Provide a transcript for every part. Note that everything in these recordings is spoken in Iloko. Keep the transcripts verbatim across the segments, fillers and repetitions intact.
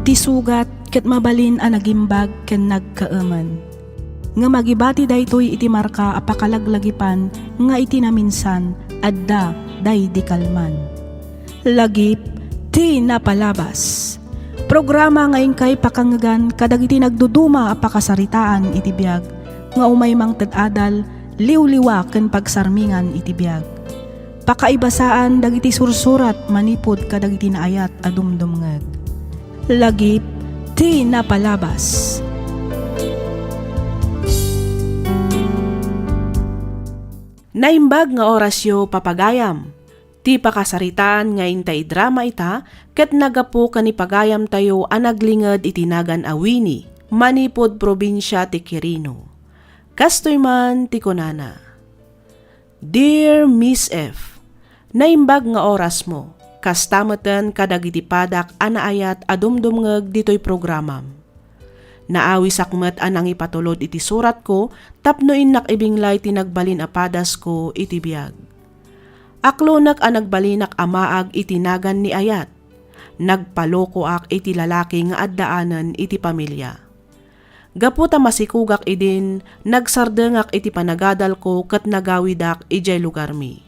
Ti sugat ket mabalin a nagimbag ken nagkaemen. Ngem agibati daytoy iti marka a pakalaglagipan nga iti naminsan, adda daydi kalman. Lagip ti napalabas. Programa nga inkay pakangngegan kadagiti nagduduma a pakasaritaan iti biag nga umay mangted adal, liwliwa ken pagsarmingan iti biag. Pakaibasaan dagiti sursurat manipud kadagiti naayat a dumdumngeg. Lagip ti napalabas. Naimbag nga orasyo, papagayam. Ti pakasaritaan nga intay drama ita ket naggapu ken ni pagayamtayo a naglinged iti nagan a Winnie, manipud probinsia ti Quirino. Kastoy man ti kunana, Dear Miss F, naimbag nga orasmo, kasta meten kadagiti padak a naayat a dumdumngeg ditoy programam. Naawisak met a nangipatulod iti suratko tapno innak ibinglay ti nagbalin a padasko iti biag. Aklonek a nagbalinak a maag iti nagan ni ayat. Nagpalokoak iti lalaki nga addaanen iti pamilia. Gapu ta masikogak idin, nagsardengak iti panagadalko ket nagawidak idiay lugarmi.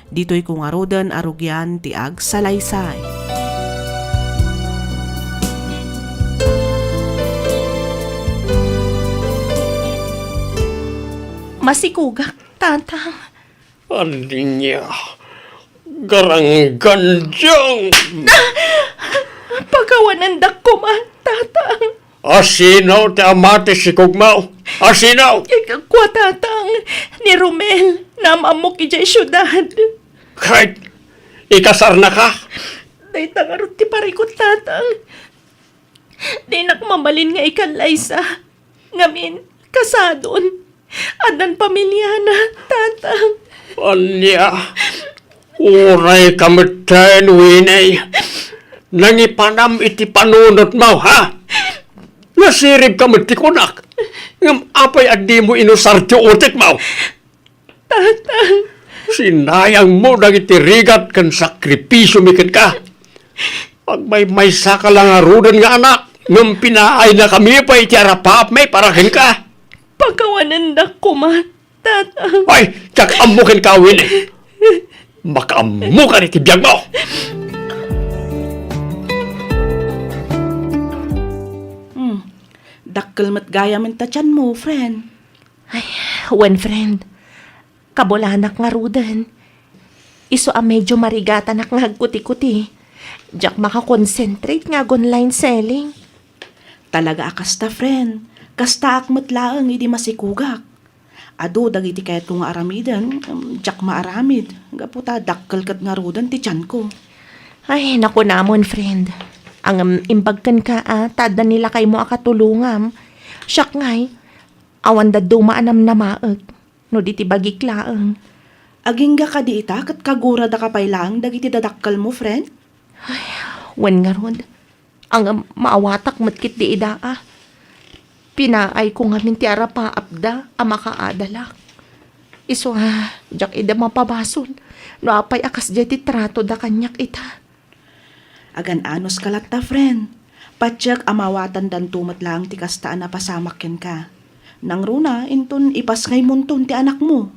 Ditoyko ngaruden a rugian ti agsalaysay. Masikogak, Tatang. Ania? Garanggandiang! Pakawanendak koma, Tatang. Asino ti ama ti sikogmo? Asino? Kua, Tatang, ni Romel, naam-ammok idiay siudad. Ket ikasarnaka? Dayta ngarud ti parikut, Tatang. Dinak mabalin nga ikallaysa. Ngamin, kasadon. Addan pamiliana, Tatang. Ania? Uray ka metten, Winnie. Nangipanam iti panunotmo, ha? Nasiribka met ti kunak. Ngem apay a dimo inusar ti utekmo? Tatang. Sinayangmo dagiti rigat ken sakripisiomi kenka. Agmaymaysaka la ngaruden nga anak, ngem pinaayna kami pay iti arapaapmi para kenka. Pakawanendak koma, Tatang. Ay, diak ammo kenka, Winnie. Makaammokan iti biagmo. Hmm. Dakkel met gayam ti tianmo, friend. Ay, wen, friend. Kabulanak ngaruden. Isu a medyo marigatanak nga agkuti-kuti. Diak makakonsentrate nga ag-online selling. Talaga a kasta, friend. Kastaak met laeng idi masikogak. Adu dagiti kayatko nga aramiden, em, diak maaramid. Gapu ta dakkel ket ngaruden ti tianko. Ay, nakunamon, friend. Ngem imbag kenka a, ta adda ni lakaymo a katulongam. Siak ngay, awan dadduma a namnamaek. No di ti bagik laeng. Agingga kadi ita ket kaguradaka pay laeng dagiti dadakkelmo, friend? Ay, wen ngarud. Ngem maawatak met ketdi ida a. Pinaayko ngamin ti arapaapda a makaadalak. Isu a, diak ida mapabasol no apay a kasdiay ti tratoda kaniak ita. Agan-anos ka latta, friend. Patiek a maawatandanto met laeng ti kasta a napasamak kenka. Nangruna, inton ipasngaymonton ti anakmo.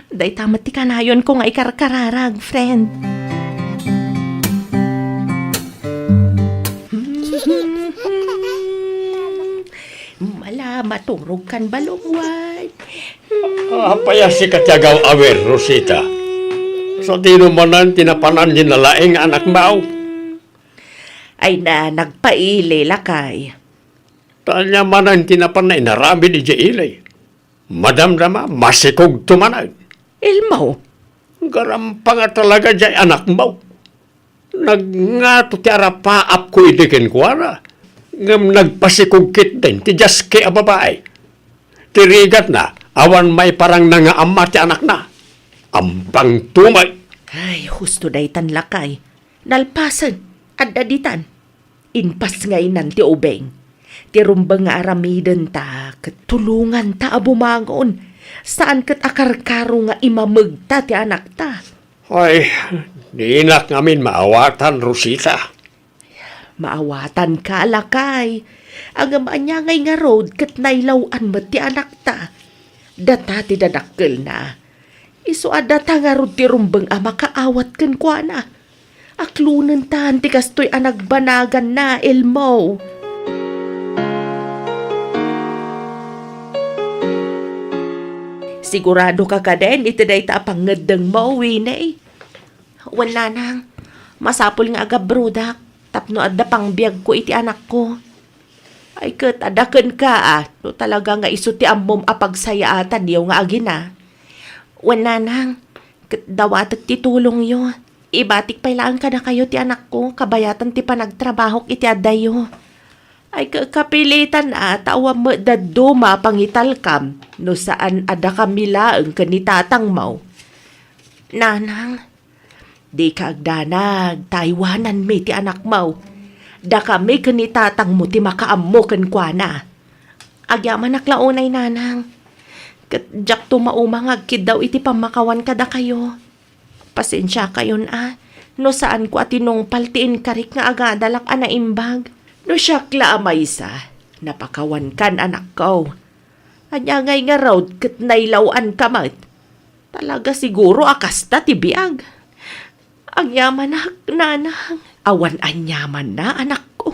Dayta met ti kanayonko nga ikarkararag, friend. Mala, maturog kan balungway. Apay a sika ti agaw-awir, Rosita? Sadino manen ti napanan ni nalaing nga anakmo? Ay na, nagpaili, lakay. Ta ania manen ti napanna inaramid idiay ili? Madamdama, masikogto manen. Elmo. Garampanga talaga diay anakmo. Nagngato ti arapaapko idi kenkuana, ngem nagpasikog ketdin ti diaski a babai. Ti rigatna, awan maiparangna nga ama ti anakna. Ampang tumay. Ay, husto daytan, lakay. Nalpasen, adda ditan. Impasngaynan ti ubing. Ti rumbeng nga aramidenta ket tulonganta a bumangon. Saan ket a karkaro nga imamegta ti anakta. Ay, dinak ngamin maawatan, Rosita. Maawatanka, lakay. Ngem ania ngay ngarud ket nailaw-an met ti anakta? Data ti dadakkelna. Isu a data ngarud ti rumbeng a makaawat kenkuana. Aklonentan ti kastoy a nagbanaganna, Elmo. Siguradoka kaden iti dayta a pangngeddengmo, Winnie? Wen, nanang, masapul nga agabrodak tapno adda pangbiagko iti anakko. Ay ket, adda kenka a, no talaga nga isu ti ammom a pagsayaatanyo nga agina. Wen, nanang, ket dawatek ti tulongyo. Ibatik pay laeng kadakayo ti anakko, kabayatan ti panagtrabahok iti addayyo. Ay, ka-, kapilitan a, ta awan met dadduma a pangitalkam no saan a dakami laeng ken ni tatangmo. Nanang, dika agdanag, ta aywananmi ti anakmo. Dakami ken ni tatangmo ti makaammo kenkuana. Agyamanak la unay, nanang. Ket diakto mauma nga agkiddaw iti pammakawan kadakayo. Pasensiakayon a, no saanko a tinungpal ti inkarik nga agadalak a naimbag. No siak la a maysa, napakawankan, anakko. Ania ngay ngarud ket nailaw-anka met? Talaga siguro a kasta ti biag. Agyamanak, nanang. Awan aniamanna, anakko.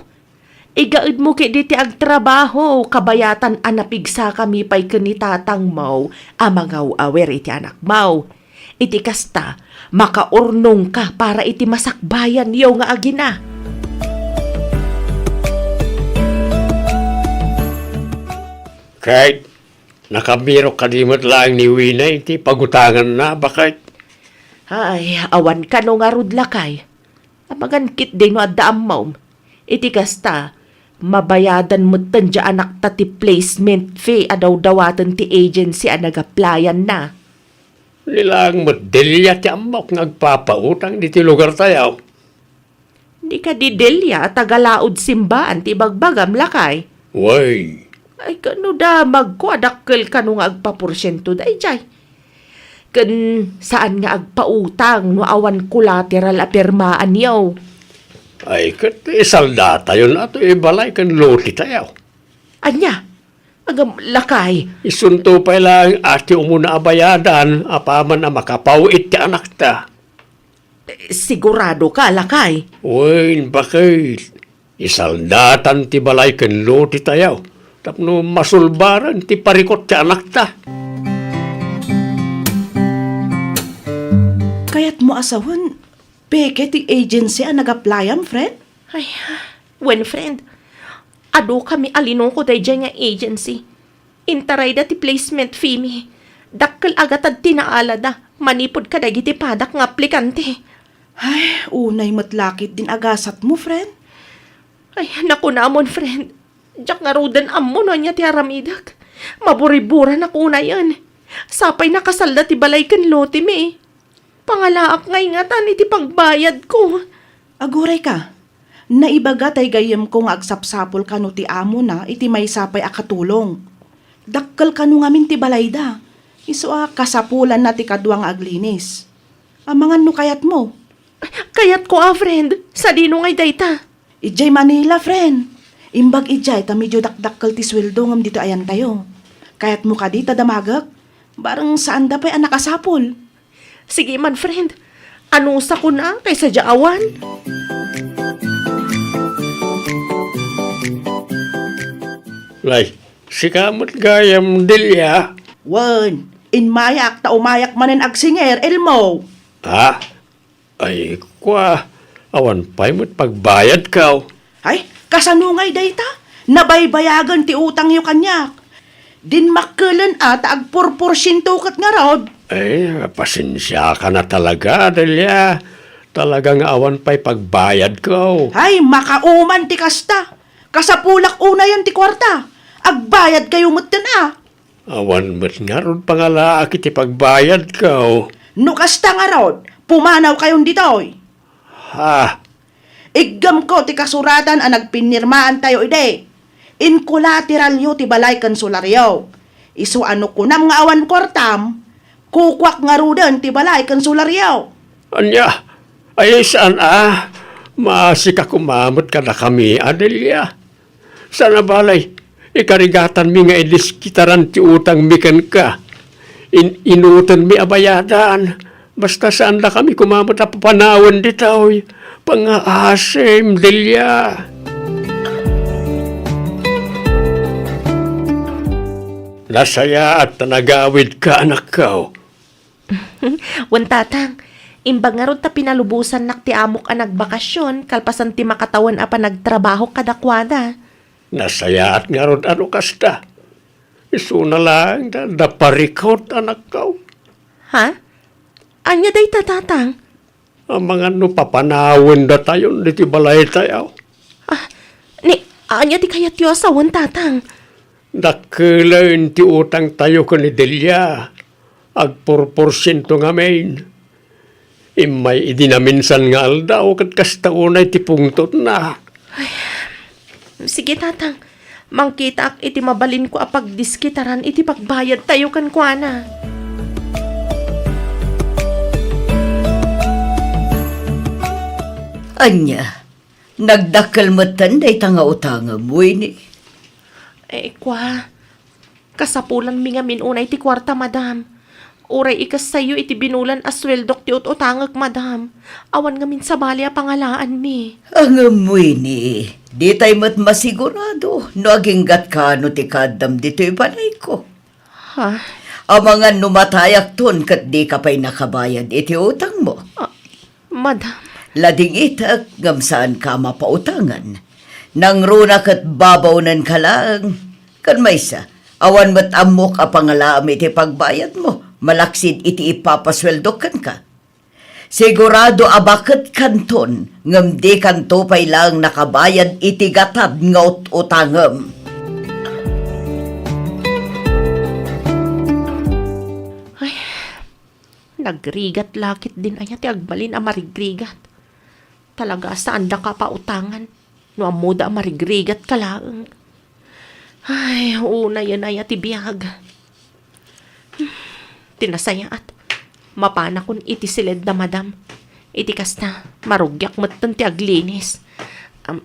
Igaedmo ketdi ti agtrabaho, kabayatan a napigsakami pay ken ni tatangmo a mangaw-awir iti anakmo. Iti kasta, makaurnongka para iti masakbayanyo nga agina. Kay, nakabirok kadi met laeng ni Winnie iti pagutanganna, baket? Ay, awan kano ngarud, lakay. Amangan ketdi no adda ammom. Iti kasta, mabayadan metten ti anakta ti placement fee a dawdawaten ti agency a nag-applyan-na. Ni laeng met Delia ti ammok nga agpapautang ditoy lugartayo. Di kadi Delia a taga-Laod Simbaan ti ibagbagam, lakay? Wen. Ay, kano damagko a dakkel kano nga agpaporsiento daydiay? Ken saan nga agpautang no awan collateral a pirmaanyo. Ay, ket isaldatayon a toy balay ken lotetayo. Ania? Agam, lakay. Isunto pay laeng a ti umuna a bayadan apaman a makapaw-it ti anakta. Siguradoka, lakay? Wen, baket. Isaldatan ti balay ken lotetayo tapno masulbaren ti parikut ti anakta. Kayatmo a sawen, peke ti agency a nag-applyam, friend? Ay, wen, friend. Adu kami a linuko daydiay nga agency. Intarayda ti placement fee mi. Dakkel a gatad ti naalada manipud kadagiti padak nga aplikante. Ay, unay met la ketdin agasatmo, friend. Ay, nakunamon, friend. Diak ngaruden ammo no ania ti aramidek. Maburiburanak unayen. Sapay nakasalda ti balay ken lote mi. Pangalaak ngay ngatan iti pagbayadko. Agurayka, naibaga tay gayyemko nga agsapsapul kano ti amona iti maysa pay a katulong. Dakkel kano ngamin ti balayda. Isu a kasapulanna ti kadua nga aglinis. Amangan no kayatmo. Kayatko a, friend. Sadino ngay dayta? Idiay Manila, friend. Imbag idiay ta medio dakdakkel ti sueldo ngem ditoy ayantayo. Kayatmo kadi ta damagek? Bareng saanda pay a nakasapul. Sige man, friend. Anusakon a kaysa dia awan. Lay, sika met gayam, Delia. Wen, immayak ta umayak manen agsinger, Elmo. Ha? Ay, kua, awan pay met pagbayadko. Ay, kasano ngay dayta? Nabaybayagen ti utangyo kaniak. Dinmakkelen a ta agpurporsiento ket ngarud. Ay, pasensiaka na talaga, Delia. Talaga nga awan pay pagbayadko. Ay, makauman ti kasta. Kasapulak unayen ti kuarta. Agbayadkayo metten a. Awan met ngarud pangalaak iti pagbayadko. No kasta ngarud, pumanawkayon ditoy. Ha? Iggemko ti kasuratan a nagpinnirmaantayo idi. Inkolateralyo ti balay ken solaryo. Isu a no kunam nga awan kuartam, kukuak ngaruden ti balay ken solaryo. Ania? Ay, saan a? Maasik a kumamet kadakami, Adelia. Sana balay, ikarigatanmi nga idiskitaran ti utangmi kenka. In-, inutenmi a bayadan. Basta saandakami kumamet a papanawen ditoy pangngaasim, Delia. Nasayaat ta nagawidka, anakko. Wen, Tatang, imbag ngarud ta pinalubosannak ti amok a nagbakasyon kalpasan ti makatawen a panagtrabahok kadakuada. Nasayaat ngarud a no kasta. Isuna laeng da, da parikut, anakko. Ha? Ania dayta, Tatang? Amangan no papanawendatayon ditoy balaytayo. Ah, ni, ania ti kayatyo a sawen, Tatang? Dakkelen ti utangtayo ken ni Delia. Agpurporsiento ngamin. Immay idi naminsan nga aldaw ket kasta unay ti pungtotna. Sige, Tatang. Mangkitaak iti mabalinko a pagdiskitaran iti pagbayadtayo kenkuana. Ania, nagdakkel metten dayta nga utangem, Winnie? Eh, kua, kasapulanmi ngamin unay ti kuarta, madam. Uray ikassayo iti binulan a sueldok ti ut-utangek, madam. Awan ngamin sabali a pangalaanmi. Ngem, Winnie, ditay met masigurado no aginggatka no ti kaaddam ditoy balayko. Ha? Amangan no matayakton ket dika pay nakabayad iti utangmo. Ah, madam. Ladingitek ngem saanka a mapautangan. Nangruna ket babaonenka laeng. Ken maysa, awan met ammok a pangalaam iti pagbayadmo, malaksid iti ipapasueldok kenka. Sigurado a baketkanton, ngem dikanto pay laeng nakabayad iti gatad nga ut-utangem. Ay, nagrigat la ketdin aya ti agbalin a marigrigat. Talaga a saandaka a pautangan no ammoda a marigrigatka laeng. Ay, unayen aya ti biag. Ti nasayaat, mapanakon iti siledda, madam. Iti kasta, marugiak metten ti aglinis. Am,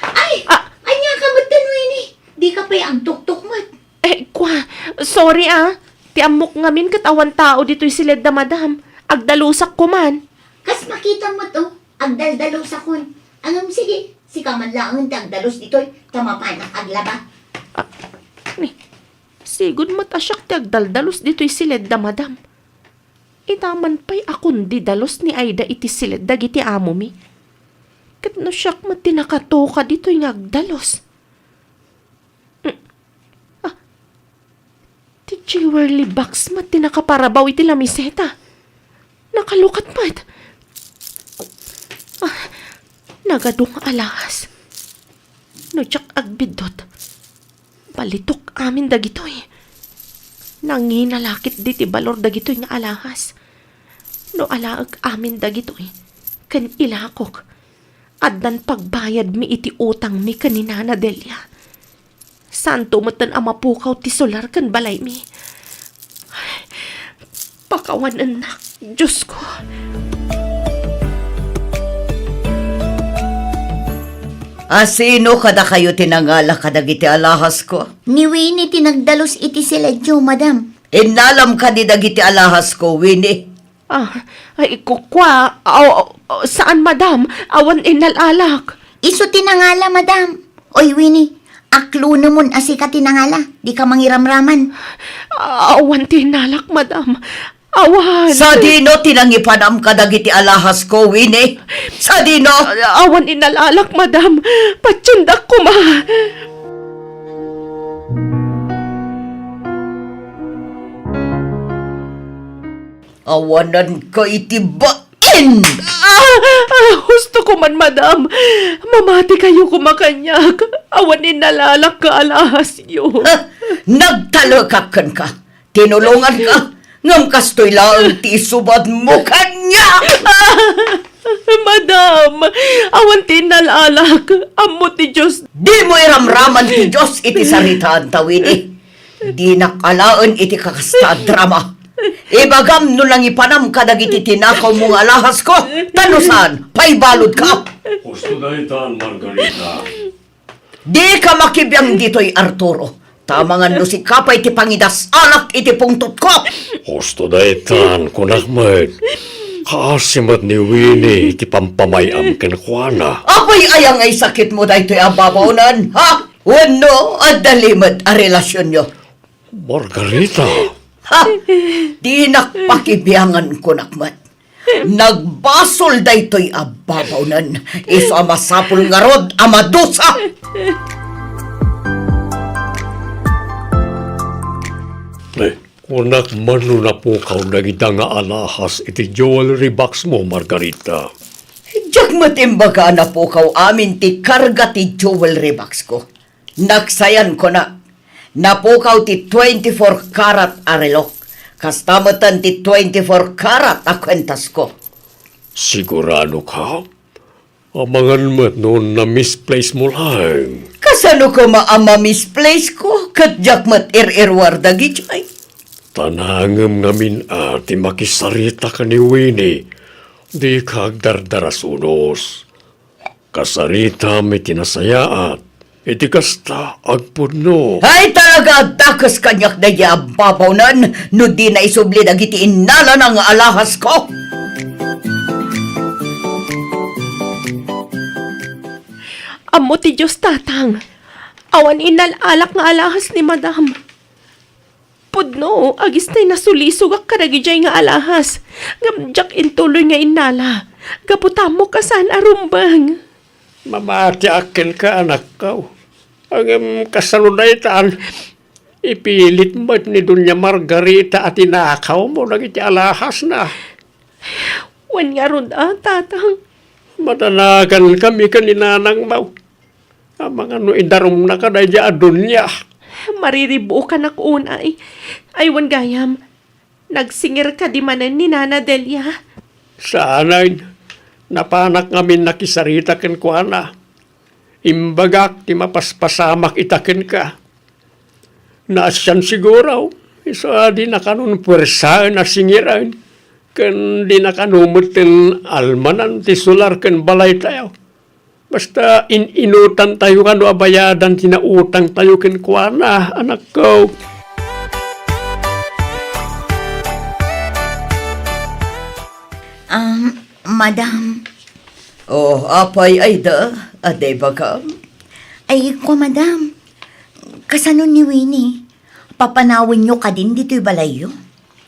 Ay! Ah! Ania ka metten, Winnie? Dika pay agtuktok met. Eh, kua, sorry, ah. Ti ammok ngamin ket awan tao ditoy siledda, madam. Agdalusak koman. Kas makita met, oh. Agdaldalosakon. Ngem sige, sika man laeng ti agdalus ditoy, ta mapanak aglaba. Ah, ni, sigud met a siak ti agdaldalus ditoy siledda, madam. Ita man pay a kundi dalus ni Aida iti siled dagiti amomi. Ket no siak met ti nakatoka ditoy nga agdalus. Mm. Ah, ti jewelry box met ti nakaparabaw iti lamiseta. Nakalukat met. Ah, nagadu nga alahas. No diak agbiddut, balitok amin dagitoy. Nangina la ketdi ti balor dagitoy nga alahas. No alaek amin dagitoy, ken ilakok, addan pagbayadmi iti utangmi ken ni Nana Delia. Saanto metten a mapukaw ti solar ken balaymi. Pakawanennak, Diosko. A sino kadakayo ti nangala kadagiti alahasko? Ni Winnie ti nagdalus iti siledyo, madam. Innalam kadi dagiti alahasko, Winnie? Ah, ay, ku-, kua, aw, aw, saan, madam. Awan innalalak. Isu ti nangala, madam. Oy, Winnie, aklunemon a sika ti nangala. Dika mangiramraman. Awan ti innalak, madam. Awan. Sadino ti nangipanam kadagiti alahasko, Winnie? Sadino? Awan innalalak, madam. Patiendak koma. Awananka iti bain! Ah! Ah, husto koman, madam. Mamatikayo koma kaniak. Awan innalalak nga alahasyo. Ha? Nagtalekak kenka. Tinulonganka. Ngem kastoy laeng ti isubadmo kaniak. Ah! Madam, awan ti innalalak. Ammo ti Dios. Dimo iramraman ti Dios iti saritaanta, Winnie. Dinak alaen iti kakasta a drama. Ibagam no nangipanam kadagiti tinakawmo nga alahasko, ta no saan, paibaludka. Husto daytan, Margarita. Dika makibiang ditoy, Arturo. Ta amangan no sika pay ti pangidas-anak iti pungtotko. Husto daytan, kunak met. Kaasi met ni Winnie iti pampamay-am kenkuana. Apay aya ngay sakitmo daytoy a babawnen, ha? Wenno, adda limed a relasionyo? Margarita! Ha! Dinak pakibiangan, kunak met. Nagbasol daytoy a babawnen. Isu a masapul ngarud a madusa. Eh, kunak man no napukaw dagita nga alahas iti jewelry box mo, Margarita. Diak met imbaga a napukaw amin ti karga ti jewelry box ko. Naksayan, kunak, napukaw ti twenty-four karat a relok. Kasta metten ti twenty-four karat a kuentasko. Sigurado ka? Amangan met no na-misplace mo laeng. Kasano koma a ma-misplace ko? Ket diak met ir-iruar dagidiay. Ta nangem ngamin a ti makisarita ken ni Winnie, dika agdardarasunos. Kasaritam iti nasayaat, iti kasta, agpudno. Ay, talaga, dakes kaniak daydiay a babawnen no dina isubli dagiti innalana nga alahasko. Ammo ti Dios, Tatang. Awan innal-alak nga alahas ni Madam. Pudno, agistay nasulisogak kadagidiay nga alahas, ngem diak intuloy nga innala, gapu ta ammok a saan a rumbeng. Mamatiak kenka, anakko. Ngem kasano daytan? Ipilit met ni Doña Margarita a tinakawmo dagiti alahasna. Wen ngarud a, Tatang. Madanagankami ken ni nanangmo. Amangan no idarumnaka daydiay a Doña. Mariribukanak unay. Ay, wen gayam, nagsingir kadi manen ni Nana Delia? Saanen. Napanak ngamin nakisarita kenkuana. Imbagak ti mapaspasamak ita kenka. Naasian siguro, isu a dinakanon puersaen a singiren, ken dinakano metten almanan ti solar ken balaytayo. Basta in-inutantayo kano a bayadan ti nautangtayo kenkuana, anakko. Um, Madam. Oh, apay, Aida? Adda ibagam? Ay, kua, Madam. Kasano ni Winnie? Papanawenyo kadin ditoy balayyo?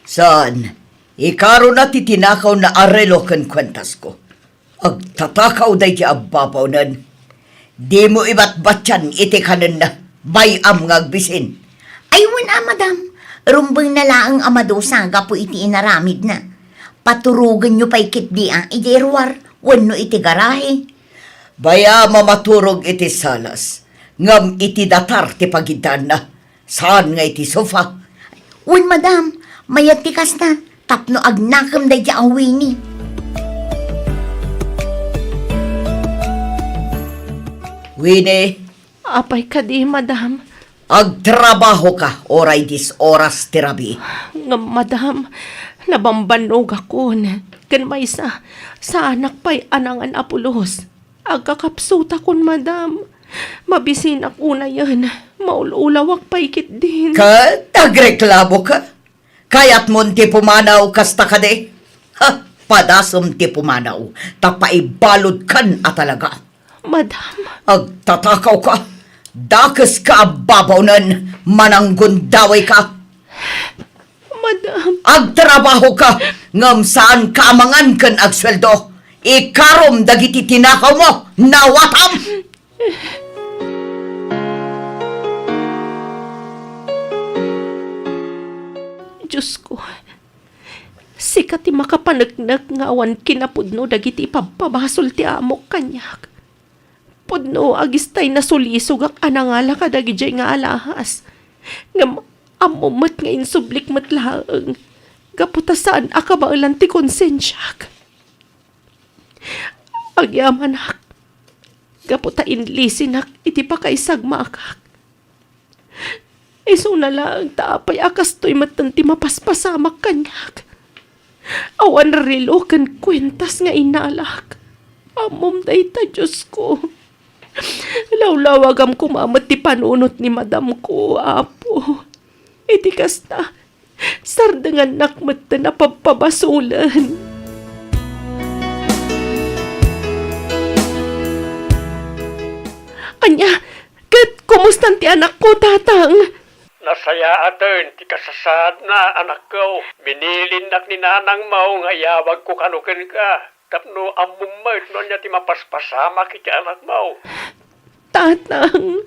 Saan. Ikarona ti tinakawna a relo ken kuentasko. Agtatakaw daydiay a babawnen. Dimo ibatbatian iti kanenna. Bay-am nga agbisin. Ay, wen a, Madam. Rumbengna laeng a madusa gapu iti inaramidna. Paturogenyo pay ketdi a idiay ruar wenno iti garahe. Bay-am a maturog iti salas, ngem iti datar ti pagiddaanna. Saan nga iti sofa? Wen, Madam, mayat ti kasta tapno agnakem daydiay a Winnie. Winnie. Apay kadi, Madam? Agtrabahoka uray dis oras ti rabii. Ngem, Madam, nabambannogakon. Ken maysa, saanak pay a nangan a pulos. Agkakapsutakon, Madam. Mabisinak unayen. Maul-ulawak pay ketdin. Ket agreklamoka? Kayatmon ti pumanaw kasta kadi? Ha, padasem ti pumanaw, ta paibaludkan a talaga. Madam. Agtatakawka. Dakeska a babawnen, mananggundawayka. Madam. Agtrabahoka, ngem saanka a mangan ken agsueldo. Ikarom dagiti tinakawmo, nawatam! Diosko, sika ti makapaneknek nga awan kinapudno dagiti ipabpabasol ti amok kaniak. Pudno, agistay nasulisogak a nangala kadagidiay nga alahas. Ngem ammo met nga insublik met laeng, gapu ta saan a kabaelan ti konsensiak. Agyamanak, gapu ta inlisinak iti pakaisagmakak. Isuna laeng ta apay a kastoy metten ti mapaspasamak kaniak. Awan relo ken kuentas nga inalak. Ammom dayta, Diosko. Lawlawagam koma met ti panunot ni madamko, Apo. Iti kasta, sardengannak metten a pabpabasolen. Ania, ket kumustan ti anakko, Tatang? Nasayaaten ti kasasaadna, anakko. Binilinnak ni nanangmo nga iyawagko kano kenka tapno ammom met no ania ti mapaspasamak iti anakmo. Tatang.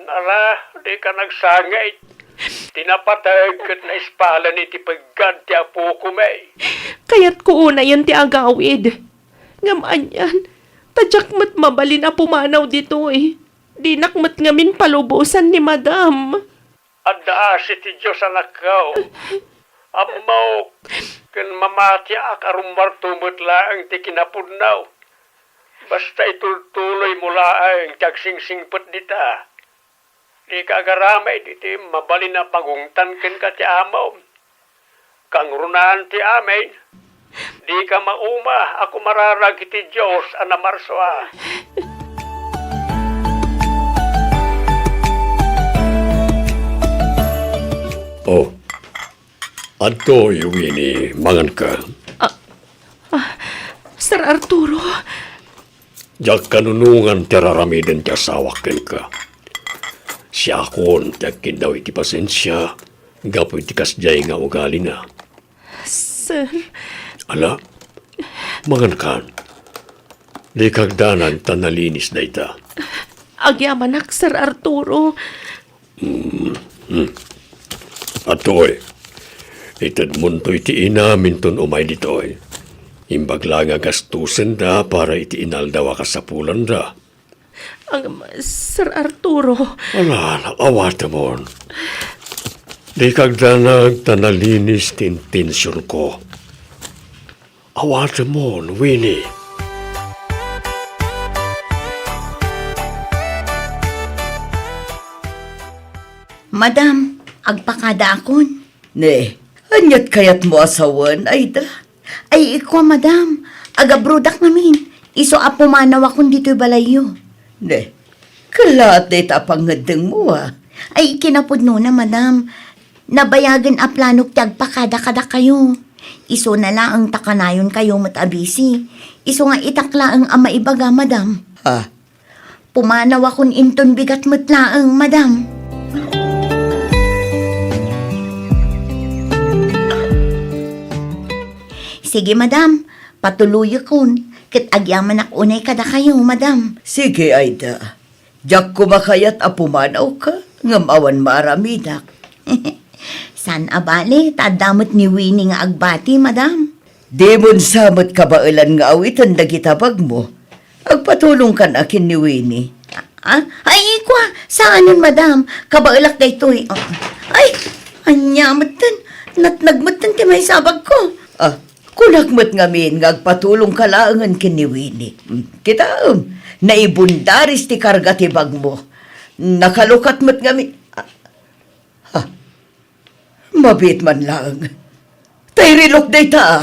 Ala, dika nagsangit. Ti napateg ket naispalen iti peggan ti apok, may. Kayatko unayen ti agawid. Ngem anian, ta diak met mabalin a pumanaw ditoy. Dinak met ngamin palubosan ni Madam. Adda asi ti Dios, anakko. Ammok, ken mamatiak a rummuarto met laeng ti kinapudno. Basta itultuloymo laeng ti agsingsingpet dita. Dika agaramid iti mabalin a pagungtan kenka ti amom. Kangrunaan ti amin, dika mauma a kumararag iti Dios a namarsua. Oh, adtoy, Winnie, manganka. Ah, ah, Sir Arturo. Diak kanunongan ti ar-aramiden ti asawak kenka. Siakon ti agkiddaw iti pasensia gapu iti kasdiay nga ugalina. Sir. Ala, mangankan. Dika agdanag ta nalinis dayta. Agyamanak, Sir Arturo. Hmm, hmm. Atoy, itedmonto iti inaminton umay ditoy. Imbag la nga gastosenda para iti inaldaw a kasapulanda. Ang, Sir Arturo. Ala, awatemon. Dika agdanag ta nalinis ti intensionko. Awatemon, Winnie. Madam, agpakadaakon. Ne, aniat kayatmo a sawen, Aida? Ay, ikua, madam, agabrodak ngamin. Isu a pumanawakon ditoy balayyo. Ne, kellaat dayta a pangngeddengmo, a? Ay, kinapudnona, madam. Nabayagen a planok ti agpakada kadakayo. Isuna laeng ta kanayonkayo met a busy. Isu nga itak laeng a maibaga, madam. Ha? Pumanawakon inton bigat met laeng, madam. Sige, madam. Patuloyekon. Ket agyamanak unay kadakayo, madam. Sige, Aida. Diak koma kayat a pumanawka, ngem awan maaramidak. Saan a bale, ta adda met ni Winnie nga agbati, madam. Dimon sa met kabaelan nga awiten dagiti bagmo. Agpatulongkan a ken ni Winnie. Ah, ay, ikua, saanen, madam. Kabaelak daytoy. Ah, ay, ania metten. Natnag metten ti maysa a bagko. Ah, kunak met ngamin nga agpatulongka laengen ken ni Winnie. Hmm, kitaem, naibundaris ti karga ti bagmo. Nakalukat met ngamin. Ah, ha? Mabiit man laeng. Tay relok dayta, a?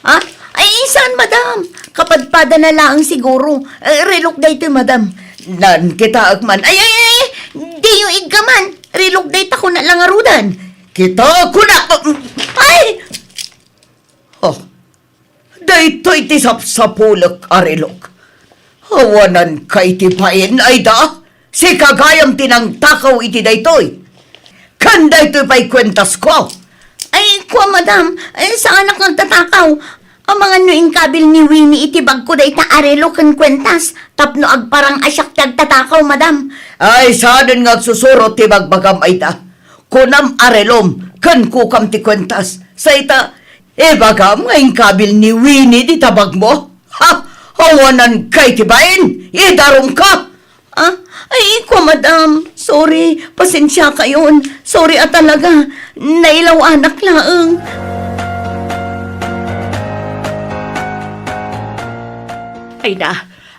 Ha? Ay, saan, madam? Kapadpadana laeng siguro. Eh, relok daytoy, madam. Nan, kitaek man. Ay, ay, ay, ay! Diyo iggaman. Relok dayta kuna la ngaruden. Kitaek kuna. Ay! Oh, daytoy ti sapsapulek a relok. Awananka iti bain, Aida? Sika gayam ti nangtakaw iti daytoy. Ken daytoy pay kuentasko. Ay, kua, madam, eh, saanak nga agtatakaw. Amangan no inkabil ni Winnie iti bagko dayta a relok ken kuentas tapno agparang a siak ti agtatakaw, madam. Ay, saanen nga agsusurot ti bagbagam, Aida. Kunam a relom ken kukam ti kuentas. Sa ita, ibagam nga inkabil ni Winnie dita bagmo? Ha? Awananka iti bain? Idarumka! Ah, ay, kua, madam. Sorry. Pasensiakayon. Sorry a talaga. Nailaw-anak laeng. Ay na,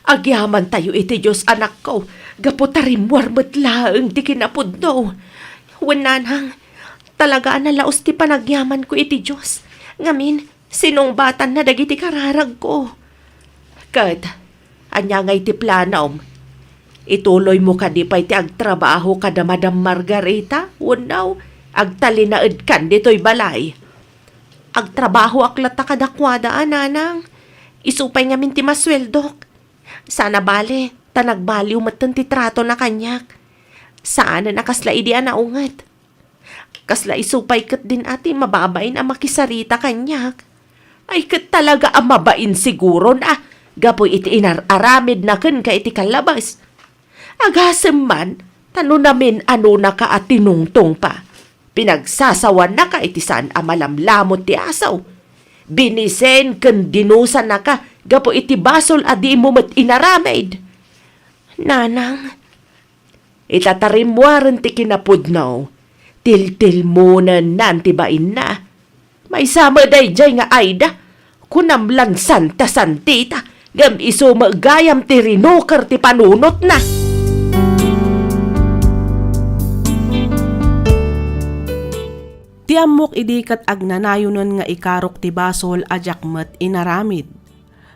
agyamantayo iti Dios, anakko, gapu ta rimmuar met laeng ti kinapudno. Wen, nanang, talaga a nalaus ti panagyamanko iti Dios. Ngamin, sinungbatanna dagiti kararagko. Ket, ania ngay ti planom? Ituloymo kadi pay ti agtrabaho kada Madam Margarita wenno agtalinaedkan ditoy balay? Agtrabahoak latta kadakuada a, nanang. Isu pay ngamin ti masueldok. Saan a bale, ta nagbaliw metten ti tratona kaniak. Saanen a kasla idi a naunget. Kasla isu pay ketdin a ti mababain a makisarita kaniak. Ay, ket talaga a mabain siguron a, gapu iti inar-aramidna kenka iti kallabas. Agasem man, ta no namin-anonaka a tinungtong pa, pinagsasawannaka iti saan a malamlamut ti asaw. Binisen ken dinusanaka gapu iti basol a dimo met inaramid. Nanang, ita ta rimmuaren ti kinapudno, tiltilmonennan ti bainna. Maysa met daydiay nga Aida, kunam lan Santa Santita, ngem isu met gayam ti rinuker ti panunotna. Ti ammok idi ket agnanayonen nga ikarok ti basol a diak met inaramid.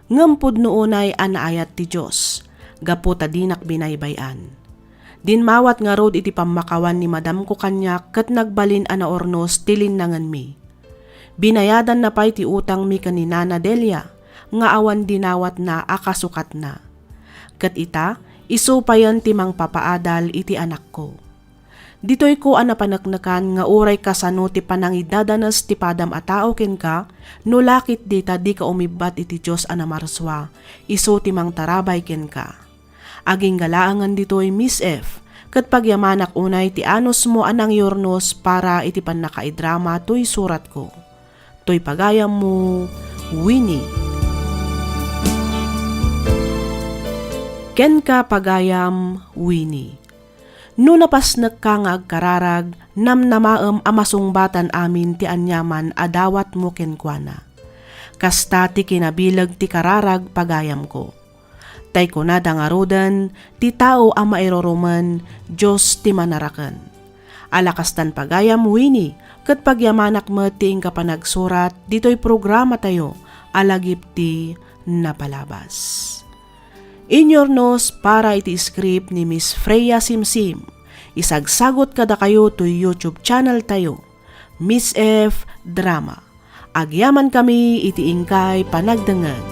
Ngem pudno unay a naayat ti Dios, gapu ta dinak binaybay-an. Dimmawat ngarud iti pammakawan ni madamko kaniak ket nagbalin a naurnos ti linnangenmi. Binayadanna pay ti utangmi ken ni Nana Delia nga awan dinawatna a kasukatna. Ket ita, isu payen ti mangpapaadal iti anakko. Ditoyko a napaneknekan nga uray kasano ti panangidadanes ti padam a tao kenka, no la ketdi ta dika umibbat iti Dios a namarsua, isu ti mangtarabay kenka. Agingga laengen ditoy, Miss F, ket pagyamanak unay ti anusmo a nangyurnos para iti pannakaidrama toy suratko. Toy pagayammo, Winnie. Kenka, pagayam, Winnie. No napasnekka nga agkararag, namnamaem a masungbatan amin ti aniaman a dawatmo kenkuana. Kasta ti kinabileg ti kararag, pagayamko. Tay kunada ngaruden, ti tao a mairurumen, Dios ti manaraken. Ala kastan, pagayam, Winnie, ket pagyamanak met ti inka panagsurat ditoy programatayo a Lagip ti Napalabas. Inyurnos para iti script ni Miss Freya Simsim. Isagsagut kadakayo toy YouTube channel tayo, Miss F Drama. Agyamankami iti inkay panagdengngeg.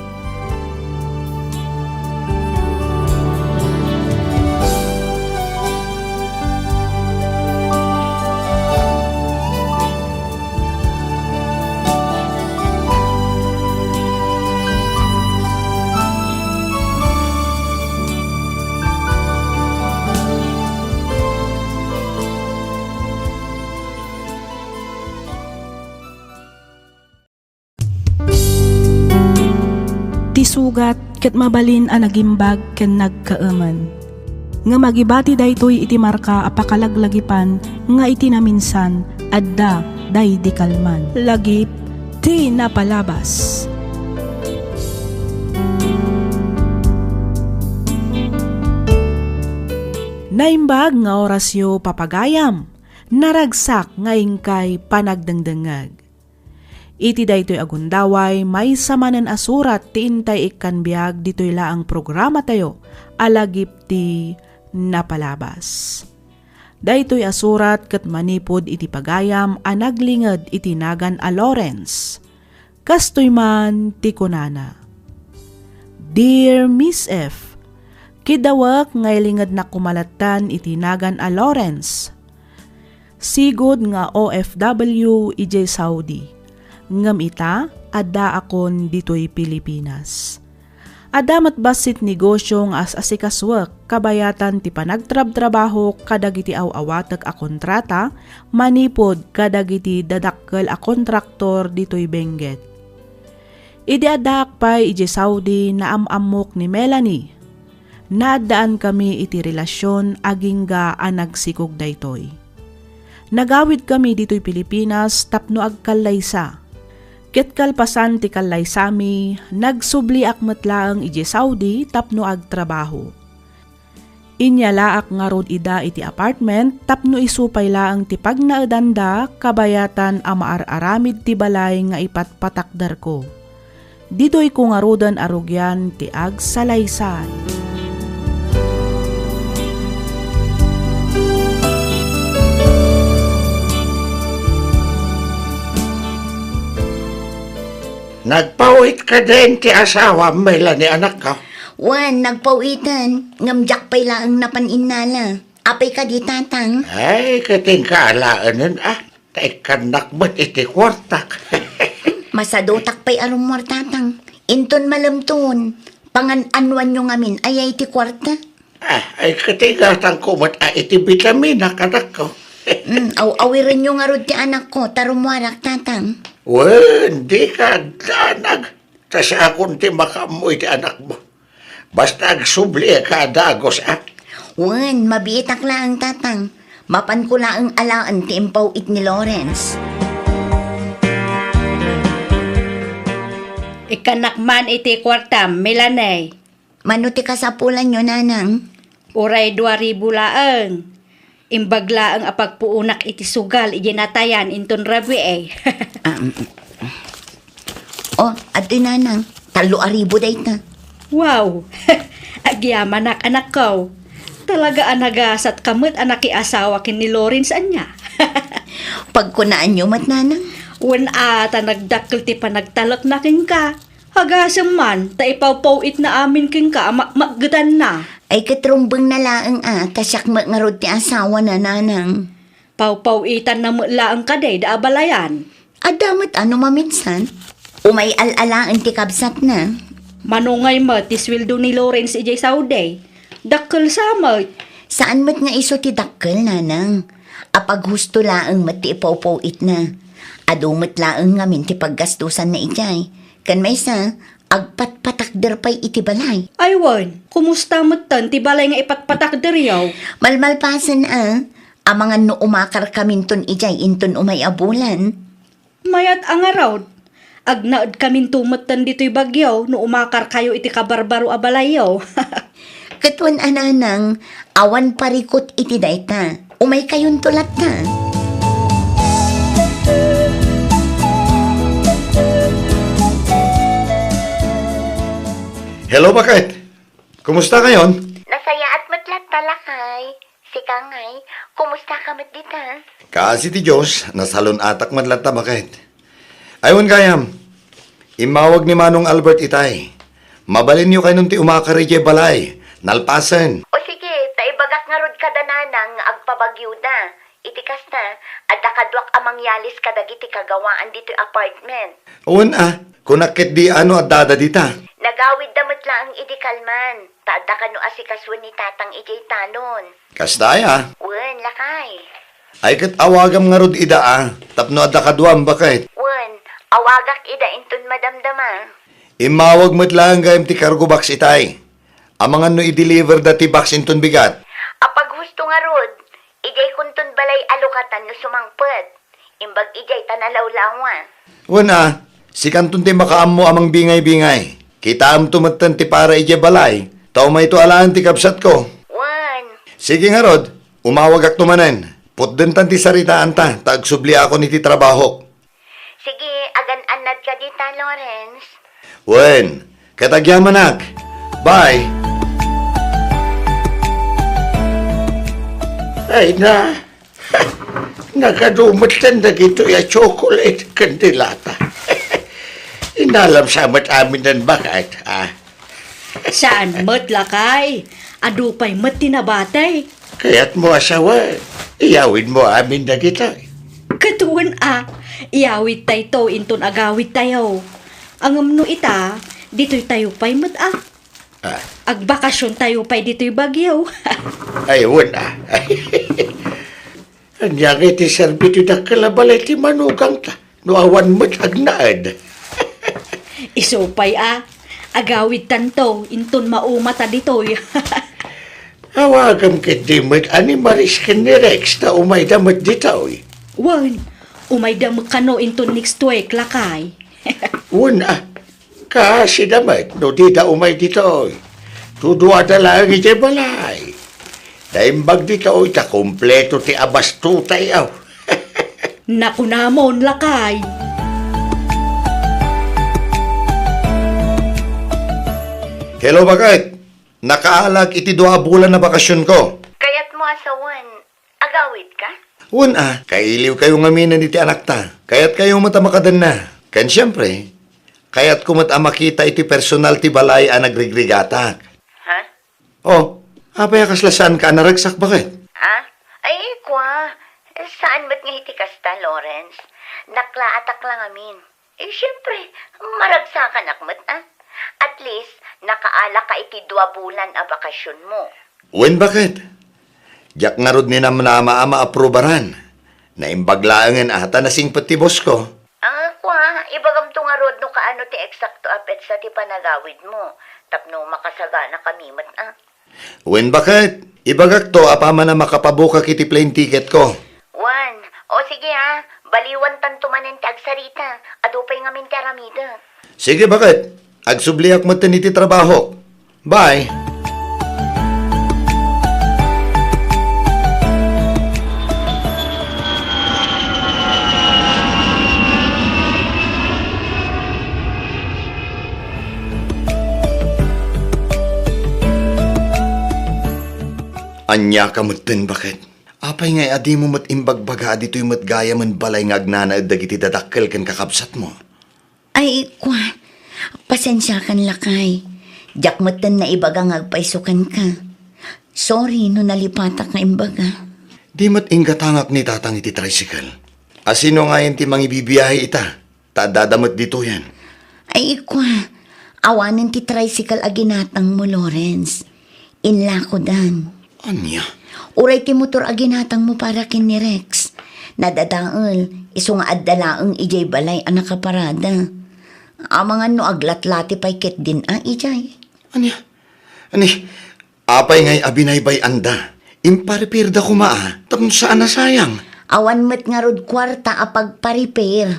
Ti sugat ket mabalin a nagimbag ken nagkaemen. Ngem agibati daytoy iti marka a pakalaglagipan nga iti naminsan, adda daydi kalman. Lagip ti Napalabas. Naimbag nga orasyo, papagayam. Naragsak nga inkay panagdengdengngeg. Iti daytoy a gundaway, maysa manen a surat ti intay ikkan biag ditoy laeng programatayo a Lagip ti Napalabas. Daytoy a surat ket manipud iti pagayam a naglinged iti nagan a Lawrence. Kastoy man ti kunana, Dear Miss F, kidawek nga ilingednak koma latta iti nagan a Lawrence. Sigud nga O F W idiay Saudi. Ngem ita, addaakon ditoy Pilipinas. Adda met bassit negosio nga as-asikasuek kabayatan ti panagtrabtrabaho kadagiti aw-awatek a kontrata manipud kadagiti dadakkel a kontraktor ditoy Benguet. Idi addaak pay idiay Saudi, naam-ammok ni Melanie. Naaddaankami iti relasion agingga a nagsikog daytoy. Nagawidkami ditoy Pilipinas tapno agkallaysa. Ket kalpasan ti kallaysami, nagsubliak met laeng idiay Saudi tapno agtrabaho. Inyalaak ngarud ida iti apartment tapno isu pay laeng ti pagnaedanda kabayatan a maar-aramid ti balay nga ipatpatakderko. Ditoyko ngaruden a rugian ti agsalaysay. Nagpawit kadin ti asawam, Melanie, anakko? Wen, nagpawiten, ngem diak pay laeng napan innala. Apay kadi, Tatang? Ay, ket inka alaenen, a. Ta ikkannak met iti kuartak. Masadutak pay a rummuar, Tatang. Inton malemton, pangan-anuanyo ngamin aya iti kuarta? Ah, ay, katigatangko met a iti bitamina, kadakko. Mm, aw-awirenyo ngarud ti anakko, ta rummuarak, Tatang. Wen, dika agdanag. Ta siakon ti makaammo iti anakmo. Basta agsubli ka a dagus, a. Wen, mabiitak laeng, Tatang. Mapanko laeng alaen ti impaw-it ni Lawrence. Ikkannak man iti kuartam, Melanie. Mano ti kasapulanyo, Nanang? Uray dua ribu laeng. Imbag laeng a pagpuonak iti sugal idiay natayan inton rabii. Ah, mm, mm. Oh, adtoy, Nanang. Tallo a ribu dayta. Wow! Agyamanak, anakko. Talaga a nagasatka met a nakiasawa ken ni Lawrence, ania? Pagkunaanyo met, Nanang? Wen a, ta nagdakkel ti panagtalekna kenka. Agasem man, ta ipawpaw-itna amin kenka a makmakgetanna. Ay, ket rumbengna laeng a, ta siak met ngarud ti asawana, Nanang. Pawpaw-itanna met laeng kadi da a balayan. Adda met a no maminsan. Umay al-alaen ti kabsatna. Mano ngay met ti sueldo ni Lawrence idiay Saudi? Dakkel sa met. Saan met nga isu ti dakkel, Nanang. Apaghusto laeng met ti ipawpaw-itna. Adu met laeng ngamin ti paggastusanna idiay. Ken maysa, agpatpatakder pay iti balay. Ay wen, kumusta metten ti balay nga ipatpatakderyo? Malmalpasen a, amangan no umakarkaminton idiay inton umay a bulan. Mayat a ngarud, agnaedkaminto metten ditoy Baguio no umakarkayo iti kabarbaro a balayyo. Ket wen a, Nanang, awan parikut iti dayta. Umaykayonto latta. Hello, baket. Kumusta kayon? Nasayaat met latta, lakay. Sika ngay, kumusta ka met dita? Kaasi ti Dios, nasalun-atak met latta, baket. Ay wen gayam, immawag ni Manong Albert itay. Mabalinyo kaynon ti umakar idiay balay, nalpasen. O sige, ta ibagak ngarud kada Nanang nga agpabagyoda. Iti kasta, adda kaduak a mangyalis kadagiti kagawaan ditoy apartment. Wen a, kunak ketdi a no addada dita. Nagawidda met laeng idi kalman, ta adda kano asikasuen ni Tatang idiay talon. Kasta aya? Wen, lakay. Ay ket awagam ngarud ida a, tapno adda kaduam, baket. Wen, awagak ida inton madamdama. Immawag met laeng gayam ti cargo box itay. Amangan no i-deliver da ti box inton bigat. Apaghusto ngarud, idiay kunton balay a lukatan no sumangpet. Imbag idiay ta nalawlawa. Wen a, sikanton ti makaammo a mangbingay-bingay. Kitaamto metten ti para idiay balay, ta umayto alaen ti kabsatko. Wen. Sige ngarud, umawagakto manen. Putdentan ti saritaanta, ta agsubliakon iti trabahok. Sige, agan-annad ka dita, Lawrence. Wen, ket agyamanak. Bye. Ay na, nagadu metten dagitoy a chocolate ken ti lata. Inalam sa met amin nan baket, a. Saan met, lakay. Adu pay met ti nabati. Kayatmo a sawen, iyawidmo amin dagitoy. Ket wen a, iyawidtayto inton agawidtayo. Ngem no ita, ditoytayo pay met a. Ah. Agbakasiontayo pay ditoy Baguio. Ay, wen a. Ania ngay ti serbi ti dakkel a balay ti manugangta no awan met agnaed? Isu pay a, agawidtanto inton maumata ditoy. Awagam ketdi met a ni Maris ken ni Rex ta umayda met ditoy. Wen, umayda met kano inton next week, lakay. Wen a, kaasida met no dida umay ditoy. Duduada laeng idiay balay. Ta imbag dita, oy, ta kompleto ti abastotay, aw. Nakunamon, lakay. Hello, baket? Nakaalag iti dua a bulan a bakasionko. Kayatmo a sawen, agawidka? Wen a, kailiwkayo ngaminen iti anakta. Kayatkayo met a makadenna. Ken siempre, kayatko met a makita iti personal ti balay a nagrigrigatak. Ha? Oh, apay a kasla saanka a naragsak, baket? Ah? Ay, kua, saan met nga iti kasta, Lawrence. Naklaatak la ngamin. Eh, siyempre, maragsakanak met, ah. At least, nakaalaka iti dua bulan a bakasionmo. Wen, baket? Diak ngarud ninamnama a maaprubaran. Naimbag laengen a ta nasingpet ti bosko. Ah, kua, ibagamto ngarud no kaano ti eksakto a petsa ti panagawidmo, tapno makasagana kami met, ah. Wen, baket? Ibagakto apaman a makapabukak iti plane ticketko. Wen, o sige, ah, baliwantanto manen ti agsarita. Adu pay ngamin ti aramidek. Sige, baket? Agsubliak metten iti trabahok. Bye! Ania ka metten, baket? Apay ngay a dimo met imbagbaga a ditoy met gayamen balay nga agnanaed dagiti dadakkel ken kakabsatmo? Ay, kua, pasensiakan, lakay. Diak metten naibaga nga agpayso kenka. Sorry no nalipatak nga imbaga. Di met inggatangak ni Tatang iti tricycle. A sino ngayen ti mangibibiyahe ita? Ta addada met ditoyen. Ay, kua, awanen ti tricycle a ginatangmo, Lawrence. Inlakodan. Ania? Uray ti motor a ginatangmo para ken ni Rex. Nadadael, isu nga adda laeng idiay balay a nakaparada. Amangan no aglatlati pay ketdin a idiay. Ania? Ani, apay ngay a binaybay-anda? Imparipirda koma a, tapno saan a sayang. Awan met ngarud kuarta a pagparipir.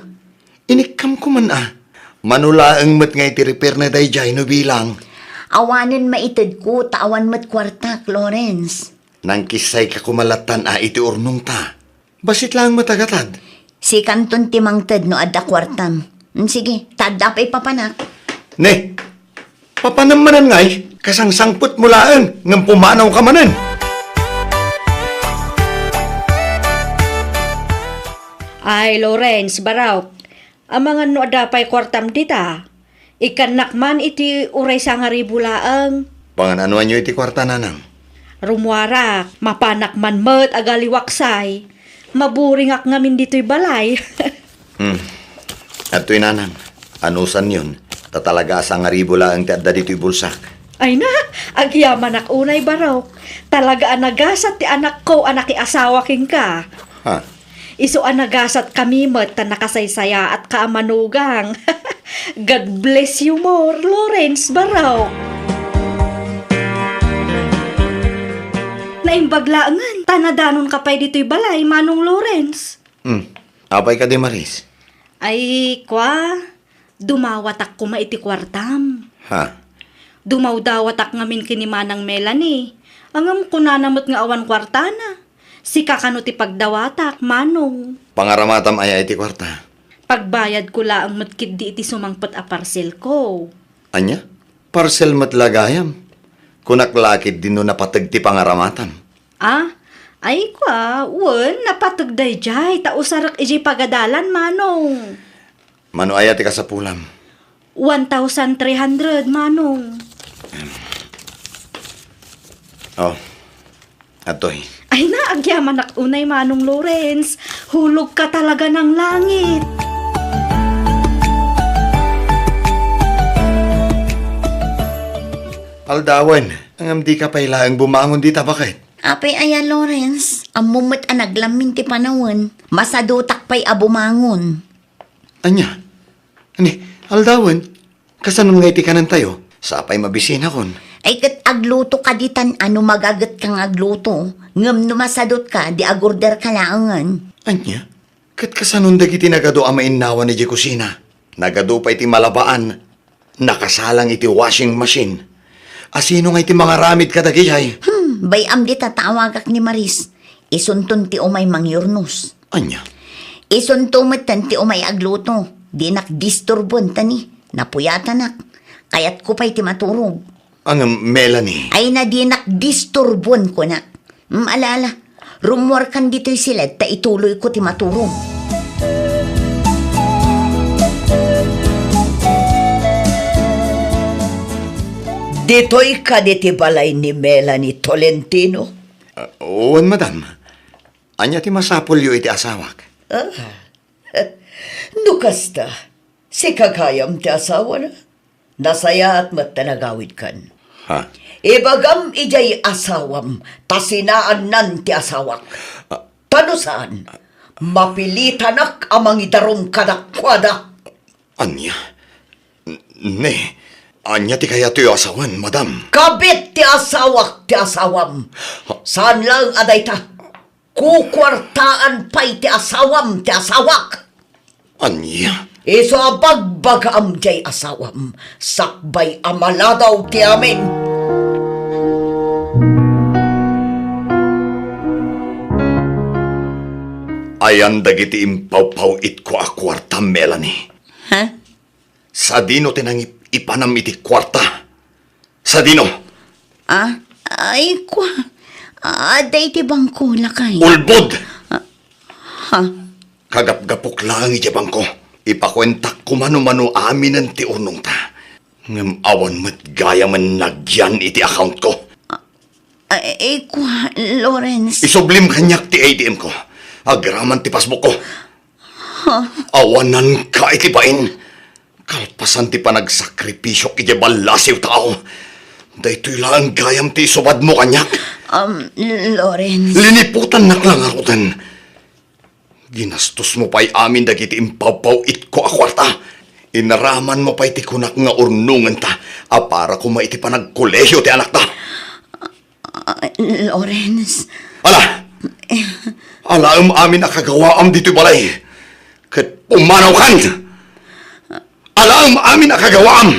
Inikkam koman a. Mano laeng met nga iti repair na daydiay no bilang. Awanen maitedko ta awan met kuartak, Lawrence. Nangkissay ka koma lattan a iti urnongta. Bassit laeng met a gatad. Sikanton ti mangted no adda kuartam. Mm, sige, ta adda pay papanak. Ne, papanam manen ngay, kasangsangpetmo laeng, ngem pumanaw ka manen. Ay, Lawrence, Barok, amangan no adda pay kuartam dita. Ikkannak man iti uray sangaribu laeng. Pangan-anoanyo iti kuarta, nanang? Rummuarak, mapanak man met agaliwaksay. Maburingak ngamin ditoy balay. Hmm. Adtoy, nanang. Anusanyon, ta talaga a sangaribu laeng ti adda ditoy bulsak. Ay na, agyamanak unay, Barok. Talaga a nagasat ti anakko a nakiasawa kenka. Ha? Isu a nagasatkami met ta nakasaysayaatka a manugang. God bless you more, Lawrence Barok. Naimbag laengen, ta nadanonka pay ditoy balay, Manong Lawrence. Hmm. Apay kadi, Maris? Ay, kua, dumawatak koma iti kuartam. Ha? Dumawdawatak ngamin ken ni Manang Melanie. Ngem kunana met nga awan kuartana. Sika kano ti pagdawatak, Manong. Pangaramatam aya iti kuarta? Pagbayadko laeng met ketdi iti sumangpet a parcelko. Ania? Parcel met la gayam? Kunak la ketdi no napateg ti pangaramatam. Ah? Ay, kua, wen, napateg daydiay, ta usarek idiay pagadalan, Manong. Mano aya ti kasapulam? One thousand three hundred, Manong. Oh, atoy. Ay na, agyamanak unay, Manong Lawrence. Hulog ka talaga ng langit. Aldawen, ngem di ka pay laeng bumangon dita, baket? Apay aya, Lawrence? Ammom met a naglammin ti panawen. Masadutak pay a bumangon. Ania? Ani, aldawen? Kasanon nga iti kanentayo? Sapay mabisinakon. Ay, ket agluto ka ditan a no magagetka nga agluto. Ngem no masadutka, di agorder ka laengen. Ania? Ket kasanon dagiti nagadu a mainnawan idiay kusina? Nagadu pay ti malabaan. Nakasalang iti washing machine. A sino nga iti mangaramid kadagijay? Hmm, Bay-am dita tawagak ni Maris. Isunton ti umay mangyurnos. Ania? Isunto metten ti umay agluto. Dinak disturbon, ta ni, napuyatanak. Kayatko pay ti maturog. Ngem, Melanie. Ay, na dinak disturbon, kunak. Mm, ala, ala. Rummuarkan ditoy siled ta ituloyko ti maturog. Ditoy kadi ti balay ni Melanie Tolentino? Ah, wen, madam. Ania ti masapulyo iti asawak? Ah, no kasta, sika gayam ti asawana. Nasayaat met ta nagawidkan. Ha? Ibagam idiay asawam, ta sinaannan ti asawak. Ah. Ta no saan, mapilitanak a mangidarum kadakuada. Ania? N-, ne, ania ti kayatyo a sawen, madam? Kabit ti asawak ti asawam. Ha? Saan laeng a dayta. Kukuartaan pay ti asawam ti asawak. Ania? Isu a bagbagaam diay asawam, sakbay a maladaw ti amin. Ayan dagiti impawpaw-itko a kuarta, Melanie. Ha? Sadino ti nangip-ipanam iti kuarta? Sadino? Ah, ay, kua. Ah, adda iti bangko, lakay. Ulbod! Ah, ha? Kagapgapok laeng idiay bangko. Ipakuentak koma no mano aminen ti urnongta. Ngem awan met gayamen nagyan iti accountko. Ah, ay, kua, Lawrence. Isublim kaniak ti A T M ko. Agraman ti passbook ko. Ha? Awananka iti bain. Kalpasan ti panagsakripisio idiay ballasiw tao. Daytoy laeng gayam ti isubadmo kaniak. Um, Lawrence. Liniputannak la ngaruden. Ginastosmo pay amin dagiti impawpaw-itko a kuarta. Inaramanmo pay ti kunak nga urnongenta a para koma iti panagkolehio ti anakta. Ah, Lawrence. Ala! Alaem amin a kagawaam ditoy balay. Ket pumanawkan! Alaem amin a kagawaam!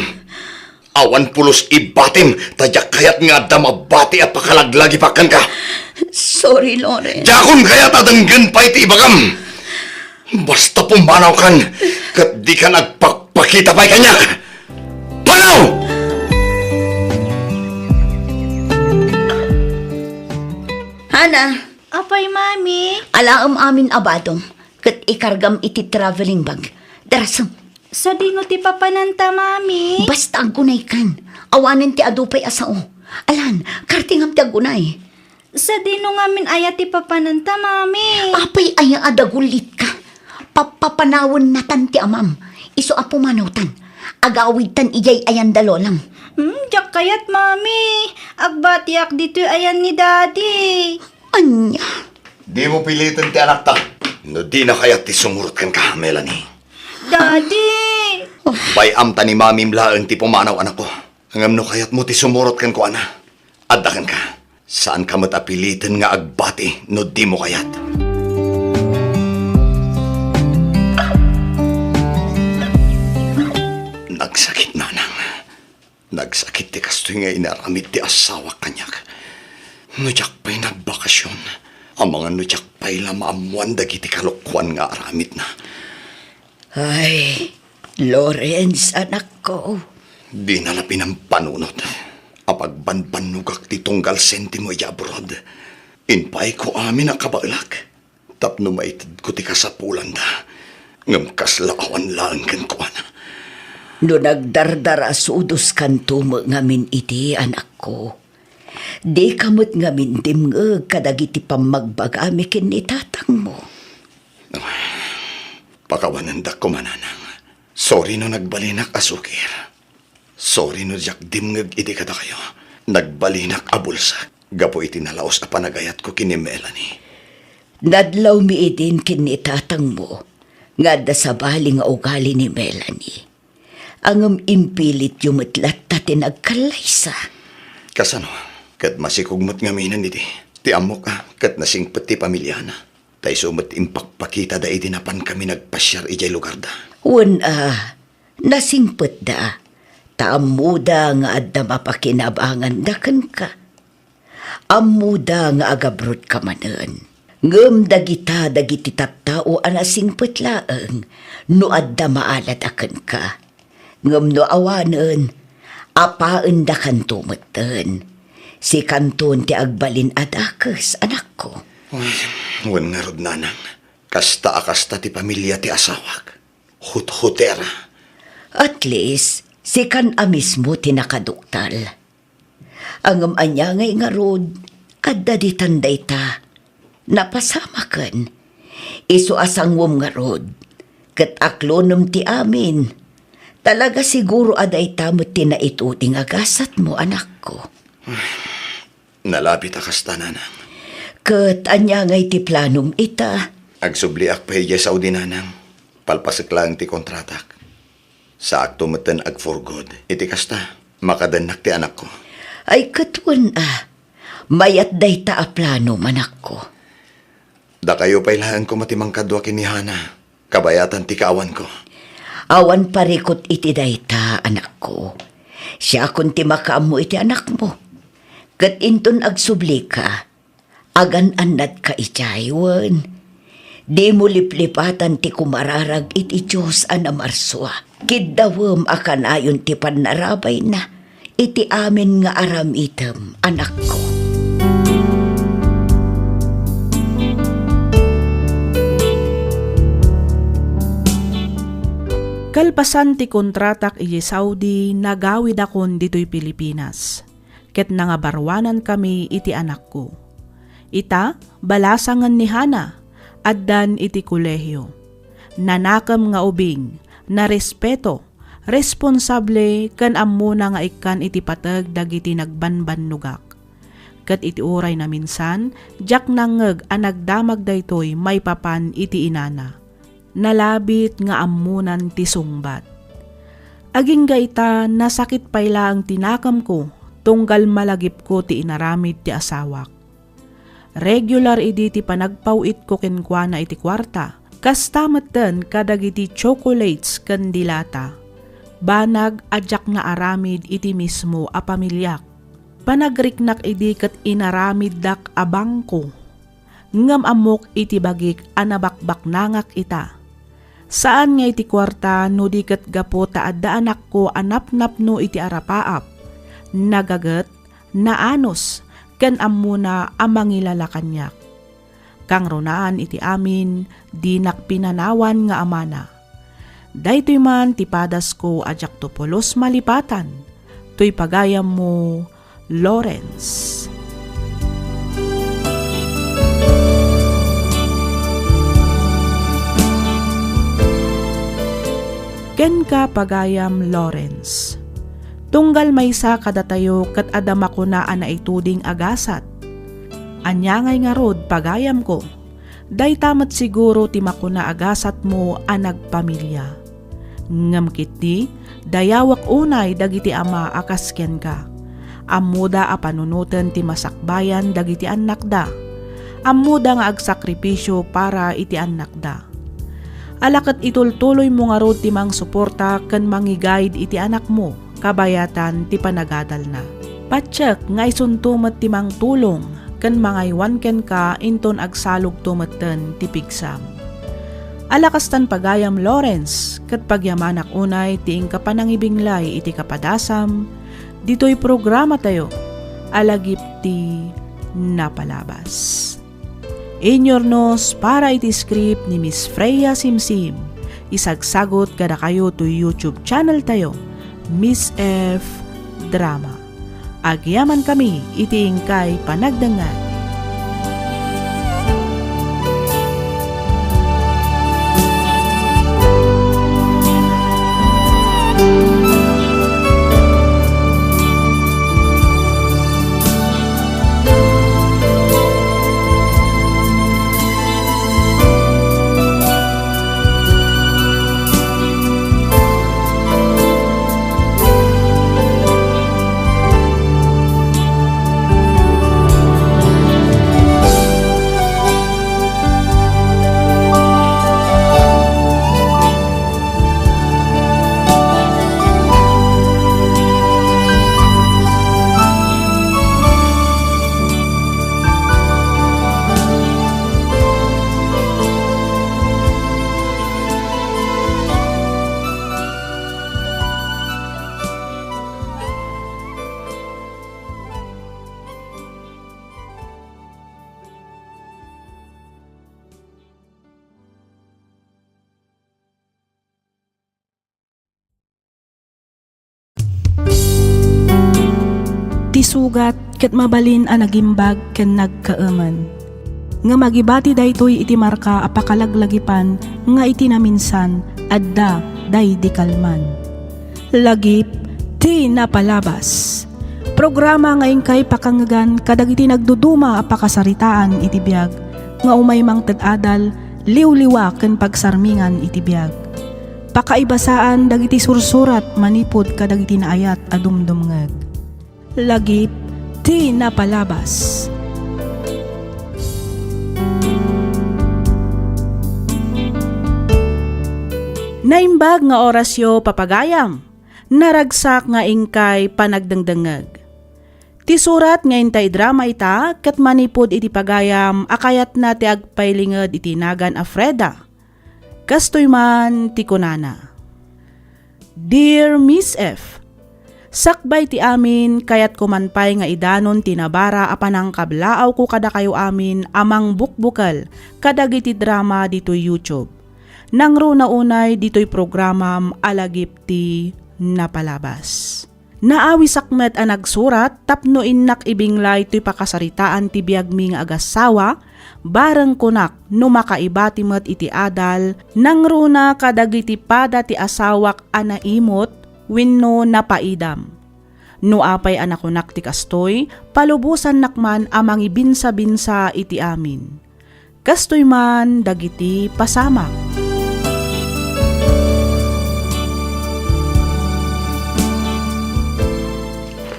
Awan pulos ibatim, ta diak kayat nga adda mabati a pakalaglagipak kenka. Sorry, Lawrence. Diakon kayat a denggen pay ti ibagam. Basta pumanawkan, ket dikan agpakpakita pay kaniak. Panaw! Hana. Apay, Mami? Alaem amin a badom, ket ikargam iti traveling bag. Darasem. Sadino ti papananta, Mami? Basta aggunaykan. Awanen ti adu pay a sao. Alan, kartingam ti aggunay. Sadino ngamin aya ti papananta, Mami? Apay aya a dagulitka? Papapanawen natan ti amam. Isu a pumanawtan. Agawidtan idiay ayan da lolam. Hmm, diak kayat, Mami. Agbatiak ditoy ayan ni Daddy. Ania? Dimo piliten ti anakta. No dina kayat ti sumurot kenka, Melanie. Daddy! Bay-am ta ni Mamim laeng ti pumanaw, anakko. Ngem no kayatmo ti sumurot kenkuana, adda kenka. Saanka met a piliten nga agbati no dimo kayat. Nagsakit, nanang. Nagsakit ti kastoy nga inaramid ti asawak kaniak. No diak pay nagbakasion, amangan no diak pay la maammoan dagiti kalokoan nga aramidna. Ay, Lawrence, anakko. Dina la pinampanunot a pagbanbannogak ti tunggal sentimo idiay abroad. Inpaayko amin a kabaelak tapno maitedko ti kasapulanda, ngem kasla awan laeng kenkuana. No nagdardarasudos kanto met ngamin iti, anakko, dika met ngamin dimngeg kadagiti pammagbagami ken ni tatangmo. Pakawanendak koma, nanang. Sorry no nagbalinak a sukir. Sorry no diak dimngeg iti kadakayo. Nagbalinak a bulsak gapu iti nalaus a panagayatko ken ni Melanie. Nadlawmi idin ken ni tatangmo nga adda sabali nga ugali ni Melanie. Ngem impilityo met latta ti nagkallaysa. Kasano? Ket masikog met ngaminen idi. Ti ammok a ket nasingpet ti pamiliana. Ta isu met impakpakitada idi napankami nagpasiar idiay lugarda. Wen a, nasingpetda, ta ammoda nga adda mapakinabanganda kenka. ammoda nga agabrodka manen. Ngem dagita dagiti tattao a nasingpet laeng no adda maalada kenka. Ngem no awanen, apaendakanto metten. Sikanton ti agbalin a dakes, anakko. Uy, wen ngarud, nanang. Kasta a kasta ti pamilia ti asawak. Huthutera. At least, sikan a mismo ti nakaduktal. Ngem ania ngay ngarud, adda ditan dayta. Napasamaken. Isu a sanguem ngarud, ket aklonem ti amin. Talaga siguro a dayta met ti naituding a gasatmo, anakko. Nalabit a kasta, nanang. Ket ania ngay ti planom ita? Agsubliak pay idiay Saudi, nanang. Palpasek laeng ti kontratak. Saakto metten ag-for good. Iti kasta, makadennak ti anakko. Ay, ket wen a. Mayat dayta a plano, anakko. Dakayo pay laeng koma ti mangkadua ken ni Hana, kabayatan ti kaawanko. Awan parikut iti dayta, anakko. Siakon ti makaammo iti anakmo. Ket inton agsublika, agan-annadka idiay wen. Dimo liplipatan ti kumararag iti Dios a namarsua. Kiddawem a kanayon ti pannarabayna iti amin nga aramidem, anakko. Kalpasan ti kontratak iti Saudi, nagawidakon ditoy Pilipinas. Ket nangabaruanankami iti anakko. Ita, balasangen ni Hana, addan iti kolehio. Nanakem nga ubing, narespeto, responsable, ken ammona nga ikkan iti pateg dagiti nagbanbannogak. Ket iti uray naminsan, diak nangngeg a nagdamag daytoy maipapan iti inana. Nalabit nga ammonan ti sungbat. Agingga ita, nasakit pay laeng ti nakemko, tunggal malagipko ti inaramid ti asawak. Regular idi ti panagpaw-itko kenkuana iti kuarta, kasta metten kadagiti chocolates ken dilata. Banag a diak naaramid iti mismo a pamiliak. Panagriknak idi ket inaramiddak a bangko. Ngem ammok iti bagik a nabakbaknangak ita. Saan nga iti kuarta no di ket gapu ta adda anakko a napnapno iti arapaap, nagaget, naanus, ken ammona a mangilala kaniak. Kangrunaan iti amin, dinak pinanawan nga amana. Daytoy man ti padasko a diakto pulos malipatan. Toy pagayammo, Lawrence. Kenka, pagayam Lawrence. Tunggal maysa kadatayo ket adda makuna a naituding a gasat. Ania ngay ngarud, pagayamko? Dayta met siguro ti makuna a gasatmo a nagpamilia. Ngem ketdi, dayawek unay dagiti ama a kas kenka. Ammoda a panunoten ti masakbayan dagiti annakda. Ammoda nga agsakripisio para iti annakda. Ala ket itultuloymo ngarud ti mangsuporta ken mangiguide iti anakmo. Kabayatan ti panagadalna. Patiek nga isunto met ti mangtulong ken mangaywan kenka inton agsalogto metten ti pigsam. Ala kastan, pagayam Lawrence, ket pagyamanak unay ti inka panangibinglay iti kapadasam ditoy programatayo a lagip ti napalabas. Inyurnos para iti script ni Miss Freya Simsim. Isagsagot kadakayo toy YouTube channel tayo, Miss F Drama. Agyaman kami iti inkay panagdengngeg. sugat ket mabalin a nagimbag ken nagkaemen. Ngem agibati daytoy iti marka a pakalaglagipan nga iti naminsan adda daydi kalman. Lagip ti napalabas. Programa nga inkay pakangngegan kadagiti nagduduma a pakasaritaan iti biag nga umay mangted adal, liwliwa ken pagsarmingan iti biag. Pakaibasaan dagiti sursurat manipud kadagiti naayat a dumdumngeg. Lagip ti napalabas. Naimbag nga orasyo, papagayam. Naragsak nga inkay panagdengdengngeg. Ti surat nga intay drama ita ket manipud iti pagayam a kayatna ti agpailinged iti nagan a Freda. Kastoy man ti kunana, Dear Miss F, sakbay ti amin, kayatko man pay nga idanon ti nabara a panangkablaawko kadakayo amin a mangbukbukel kadagiti drama ditoy YouTube. Nangruna unay ditoy programam a lagip ti napalabas. Naawisak met a nagsurat tapno innak ibinglay toy pakasaritaan ti biagmi nga agassawa, bareng kunak no makaibati met iti adal, nangruna kadagiti pada ti asawak a naimut wenno napaidam. No apay a nakunak ti kastoy, palubosannak man a mangibinsabinsa iti amin. Kastoy man dagiti pasamak.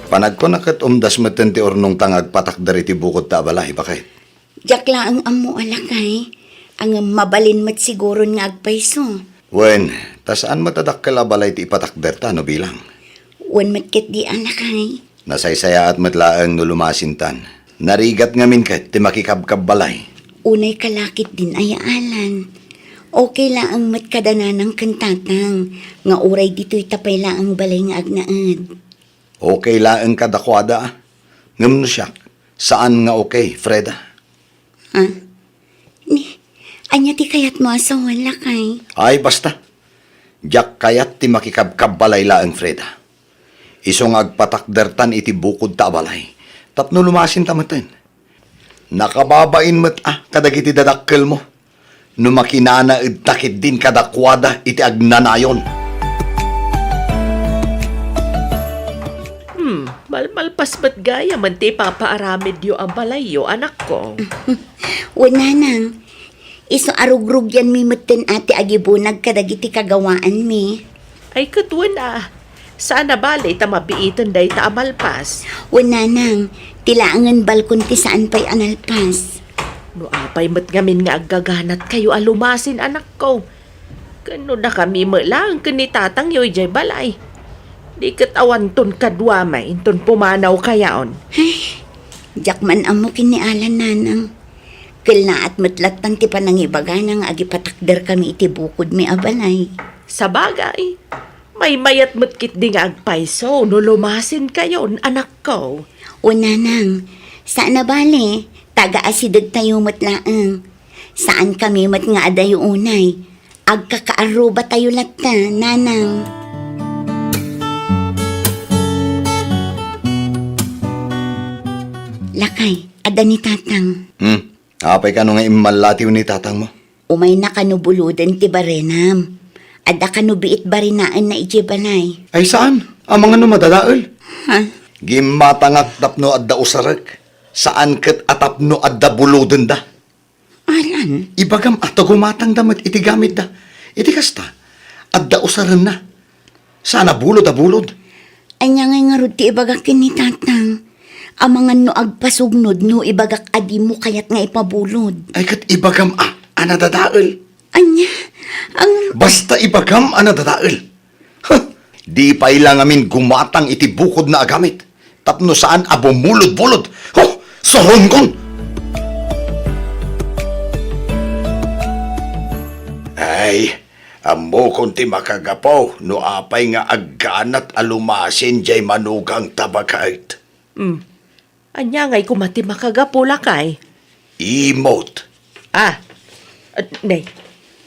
Panagkunak ket umdas metten ti urnongta nga agpatakder iti bukod ta a balay, baket. Diak laeng ammo a lakay, ngem mabalin met siguron nga agpayso. Wen, ta saan met a dakkel a balay ti ipatakderta no bilang. Wen met ketdi a lakay. Nasaysayaat met laeng no lumasintan. Narigat ngamin ket ti makikabkabbalay. Unay kalakit din aya Alan. Okay laeng met kada nanang ken tatang, nga uray ditoy ta pay laeng balay nga agnaed. Okay laeng kadakuada, a. Ngem no siak, saan nga okay, Freda. Ha? Ni, ania ti kayatmo a sawen, lakay? Ay, basta. Diak kayat ti makikabkabbalay laeng, Freda. Isu nga agpatakdertan iti bukod ta a balay. Tapno lumasinta metten. Nakababain met a kadagiti dadakkelmo. No makinanaedta ketdin kadakuada iti agnanayon. Hmm, malmalpas met gayamen ti ipapaaramidyo a balayyo, anakko. Wen, nanang, isu a rugrugyanmi metten a ti agibunag kadagiti kagawaanmi. Ay, ket wen a, saan a bale ta mabiiten dayta a malpas. Wen, nanang, ti laengen balkon ti saan pay a nalpas. No apay met ngamin nga aggaganatkayo a lumasin, anakko. Ken no dakami met laeng ken ni tatangyo idiay balay. Di ket awanton kadua met inton pumanawkayon. Ay, diak man ammo ken ni Alan, nanang. Kellaat met lattan ti panangibagana nga agipatakderkami iti bukodmi a balay. Sabagay, maymayat met ketdi nga agpayso no lumasinkayon, anakko. O, nanang, saan a bale, taga-asidegtayo met laeng. Saankami met nga adayo unay. Agkakaarrubatayo latta, nanang. Lakay, adda ni tatang. Hmm. Apay kano nga immallatiw ni tatangmo? Umayna kano buloden ti barenam. Adda kano biit barinaenna idiay balay. Ay, saan? Amangan no madadael. Ha? Gimmatangak tapno adda usarek. Saan ket a tapno adda bulodenda. Alan? Ibagam a ta gumatangda met iti gamitda. Iti kasta, adda usarenna. Saan a bulod a bulod. Ania ngay ngarud ti ibagak ken ni tatang? Amangan no agpasugnod no ibagak a dimo kayat nga ipabulod. Ay, ket ibagam a, a nadadael. Ania? Ang Basta ibagam a nadadael. Huh! Di pay la ngamin gumatang iti bukodna a gamit. Tapno saan a bumulod-bulod. Huh! Suronkon! Ay, ammokon ti makagapu no apay nga agganat a lumasin diay manugang ta baket. Hmm. Ania ngay koma ti makagapu, lakay? Imot. Ah, ah, ne,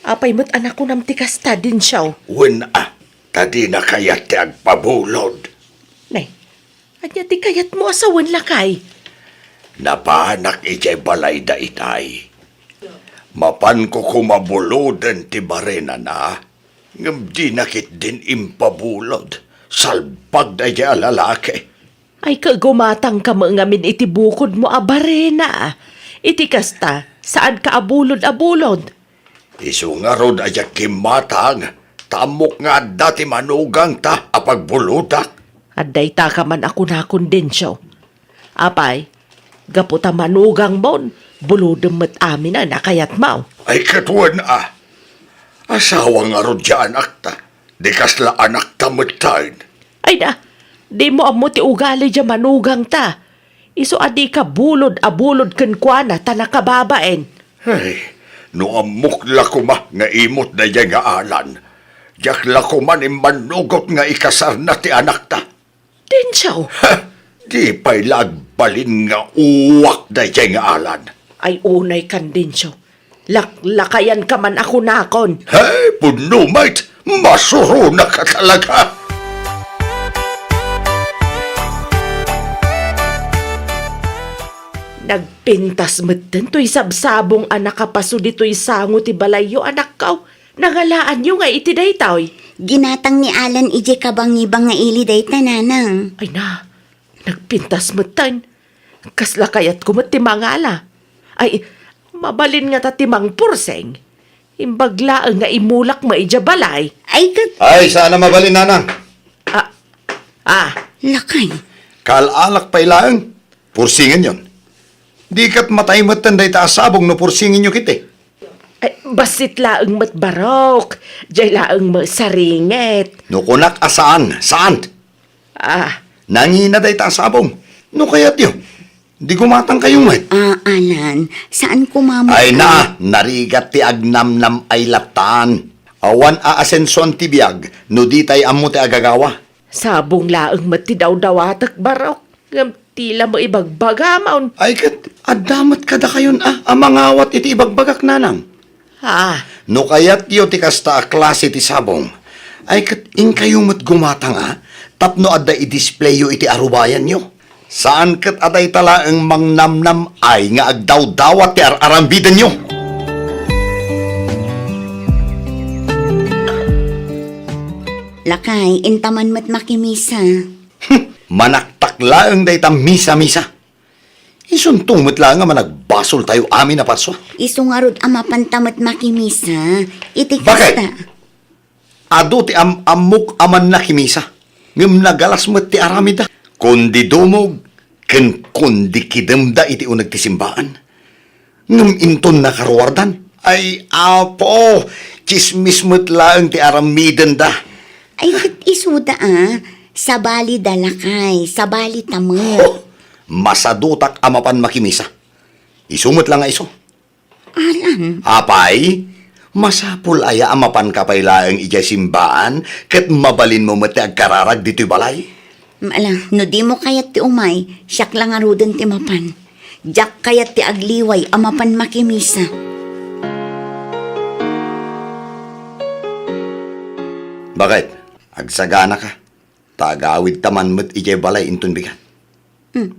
apay met a nakunam ti kasta, Dinsiaw? Wen a, ta dina kayat ti agpabulod. Ne, Ania ti kayatmo a sawen, lakay? Napaanak idiay balayda itay. Mapanko koma buloden ti barenana, ngem dina ketdin impabulod. Salbag daydiay a lalaki. Ay, kagumatangka met ngamin iti bukodmo a barena. Iti kasta, saanka a bulod a bulod. Isu ngarud a diak kimmatang, ta ammok nga adda ti manugangta a pagbulodak. Adda itaka man a kunakon, Dencio. Apay, gapu ta manugangmon, bulodem met aminen a kayatmo. Ay, ket wen a. Asawa ngarud diay anakta. Di kasla anakta metten. Ay na, dimo ammo ti ugali diay manugangta. Isu a dika bulod a bulod kenkuana ta nakababain. Ay, no ammok la koma nga imot daydiay nga Alan, diak la koma immannugot nga ikasarna ti anakta. Dencio! Ha? Di pay la agbalin nga uwak daydiay nga Alan. Ay, unay kan, Dencio. Laklakayanka man a kunakon. Hey, punno met! Masuronaka talaga! Nagpintas metten toy sabsabong a nakapaso ditoy sango ti balayyo, anakko. Nangalaanyo nga iti daytoy? Ginatang ni Alan idiay kabangibangi nga ili dayta, nanang. Ay na, nagpintas metten. Kasla kayatko met ti mangala. Ay, mabalin ngata ti mangpursing. Imbag laeng nga imulak met idiay balay. Ay, ket Ay, saan a mabalin, nanang. Ah, ah. Lakay. Kaal-alak pay laeng. Pursingenyon. Di ket matay metten dayta a sabong no pursingenyo ketdi. Ay, bassit laeng met, barok. Diay laeng met saringet. No kunak a saan, saan? Ah. Nangina dayta a sabong. No kayatyo, di gumatangkayo met. Ah, Alan, saan koma met Ay na, narigat ti agnamnam ay lattan. Awan a asensoan ti biag no ditay ammo ti agagawa. Sabong laeng met ti dawdawatek, barok. Ngem ti la maibagbagam. Ay ket, adda met kadakayon a, a mangawat iti ibagbagak, nanang. Ah. No kayatyo ti kasta a klase ti sabong, ay ket inkayo met gumatang a, tapno adda i-displayyo iti arubayanyo. Saan ket a dayta laeng mangnamnam-ay nga agdawdawat ti ar-arambidenyo. Lakay, intaman met makimisa. Hmm, manaktak laeng dayta misa-misa. Isunto met laeng a managbasoltayo amin a parsua. Isu ngarud a mapanta met makimisa. Iti Bakit? Kasta. Adu ti am-ammok a mannakimisa, ngem nagalas met ti aramidda. Kundi dumog ken kundi kidemda iti uneg ti simbaan. Ngem inton nakaruardan, ay, Apo, tsismis met laeng ti aramidenda. Ay, ket isuda a, sabali da lakay, sabali ta met. Oh, masadutak a mapan makimisa. Isu met la nga isu. Alan. Apay, masapul aya a mapanka pay laeng idiay simbaan ket mabalinmo met ti agkararag ditoy balay? Ala, no dimo kayat ti umay, siak la ngaruden ti mapan. Diak kayat ti agliway a mapan makimisa. Bakit? Agsaganaka. Ta agawidta man met idiay balay inton bigat. Hmm.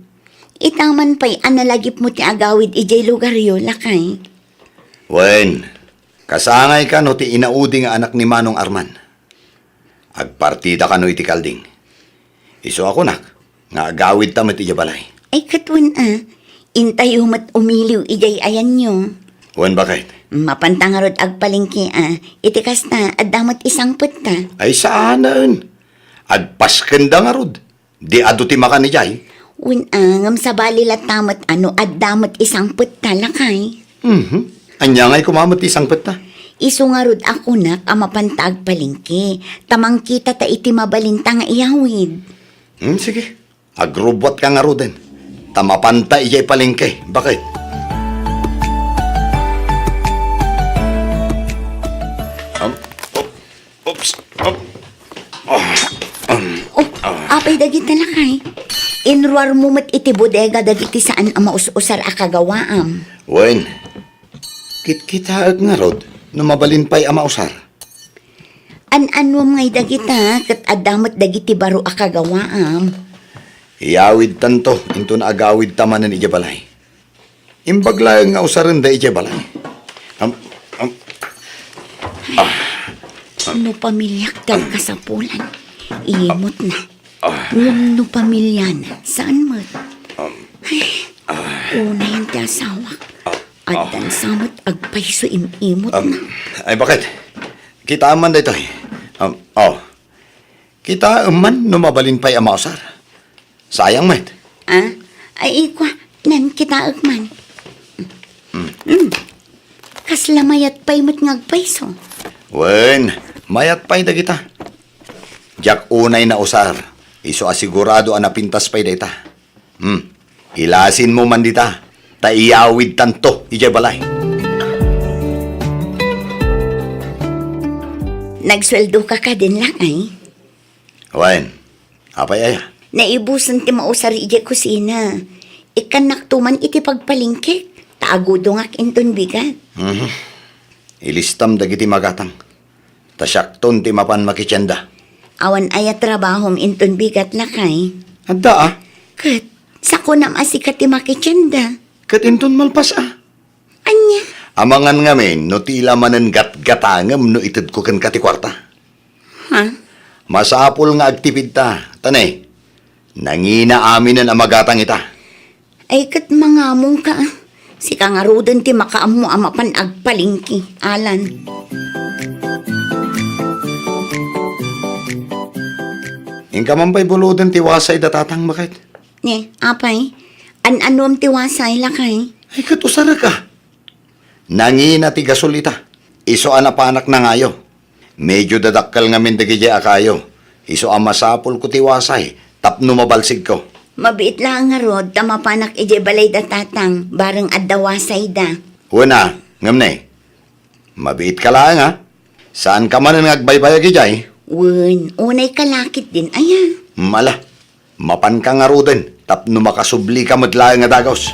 Ita man pay a nalagipmo ti agawid idiay lugaryo, lakay. Wen, kasangay kano ti inaudi nga anak ni Manong Arman. Agpartida kano iti kalding. Isu a kunak nga agawidta met idiay balay. Ay, ket wen a, intayo met umiliw idiay ayanyo. Wen, bakit? Mapanta ngarud agpalengke a, iti kasta, adda met isangpetta. Ay, saanen. Agpaskenda ngarud. Di adu ti makan idiay? Wen a, ngem sabali latta met a no adda met isangpetta, lakay. Mhm. Ania ngay koma met ti isangpetta? Isu ngarud a kunak a mapanta agpalengke, ta mangkitata iti mabalinta nga iyawid. Hmm, sige. Agrubbuatka ngaruden, ta mapanta idiay palengke. Bakit? Um, oh. Oops. Op. Ah, um, Oh, ah. Apay dagita, lakay? Inruarmo met iti bodega dagiti saan a maus-usar a kagawaam. Wen, kitkitaek ngarud no mabalin pay a mausar. An-anuem ngay dagita ket adda met dagiti baro a kagawaam. Iyawidtanto inton agawidta manen idiay balay. Imbag laeng nga usarenda idiay balay. Am, am, No pamiliak ti agkasapulan, imutna. Ngem no pamiliana, saan met? Ay, unayen ti asawak. Addan sa met agpayso im-imutna. Am, ay, bakit? Kitaem man daytoy. Am, oh. Kitaem man no mabalin pay a mausar. Sayang met. Ah? Ay, ikwa, nan kitaek man. Mm. Kasla mayat pay met nga agpayso. Wen, mayat pay dagita. Diak unay nausar, isu a sigurado a napintas pay dayta. Hmm. Ilasinmo man dita, ta iyawidtanto idiay balay. Nagsueldoka kadin, lakay? Wen, apay aya? Naibusen ti mausar idiay kusina. Ikkannakto man iti pagpalengkek, ta agudongak inton bigat. Mhm. Ilistam dagiti magatang. Ta siakton ti mapan makitienda. Awan aya trabahom inton bigat, lakay? Adda a. Ket, sakonam a sika ti makitienda. Ket inton malpas a. Ania? Amangan ngamin no ti la manen gatgatangem no itedko kenka ti kuarta. Ha? Masapul nga agtipidta. Ta ne, nangina aminen a magatang ita. Ay, ket mangamongka, a. Sika ngaruden ti makaammo a mapan agpalengke, Alan. Inka man pay buloden ti wasay da tatang, baket? Ne, apay? An-anuem ti wasay, lakay? Ay, ket usarek a. Nangina ti gasol ita. Isu a napanak nangayo. Medio dadakkel ngamin dagidiay a kayo. Isu a masapulko ti wasay tapno mabalsigko. Mabiit laeng ngarud ta mapanak idiay balay da tatang, bareng adda wasayda. Wen a, ngem ne, mabiitka laeng a. Saanka manen nga agbaybayag idiay? Wen, unayka la ketdin aya. Mala, mapanka ngaruden tapno makasublika met laeng a dagus.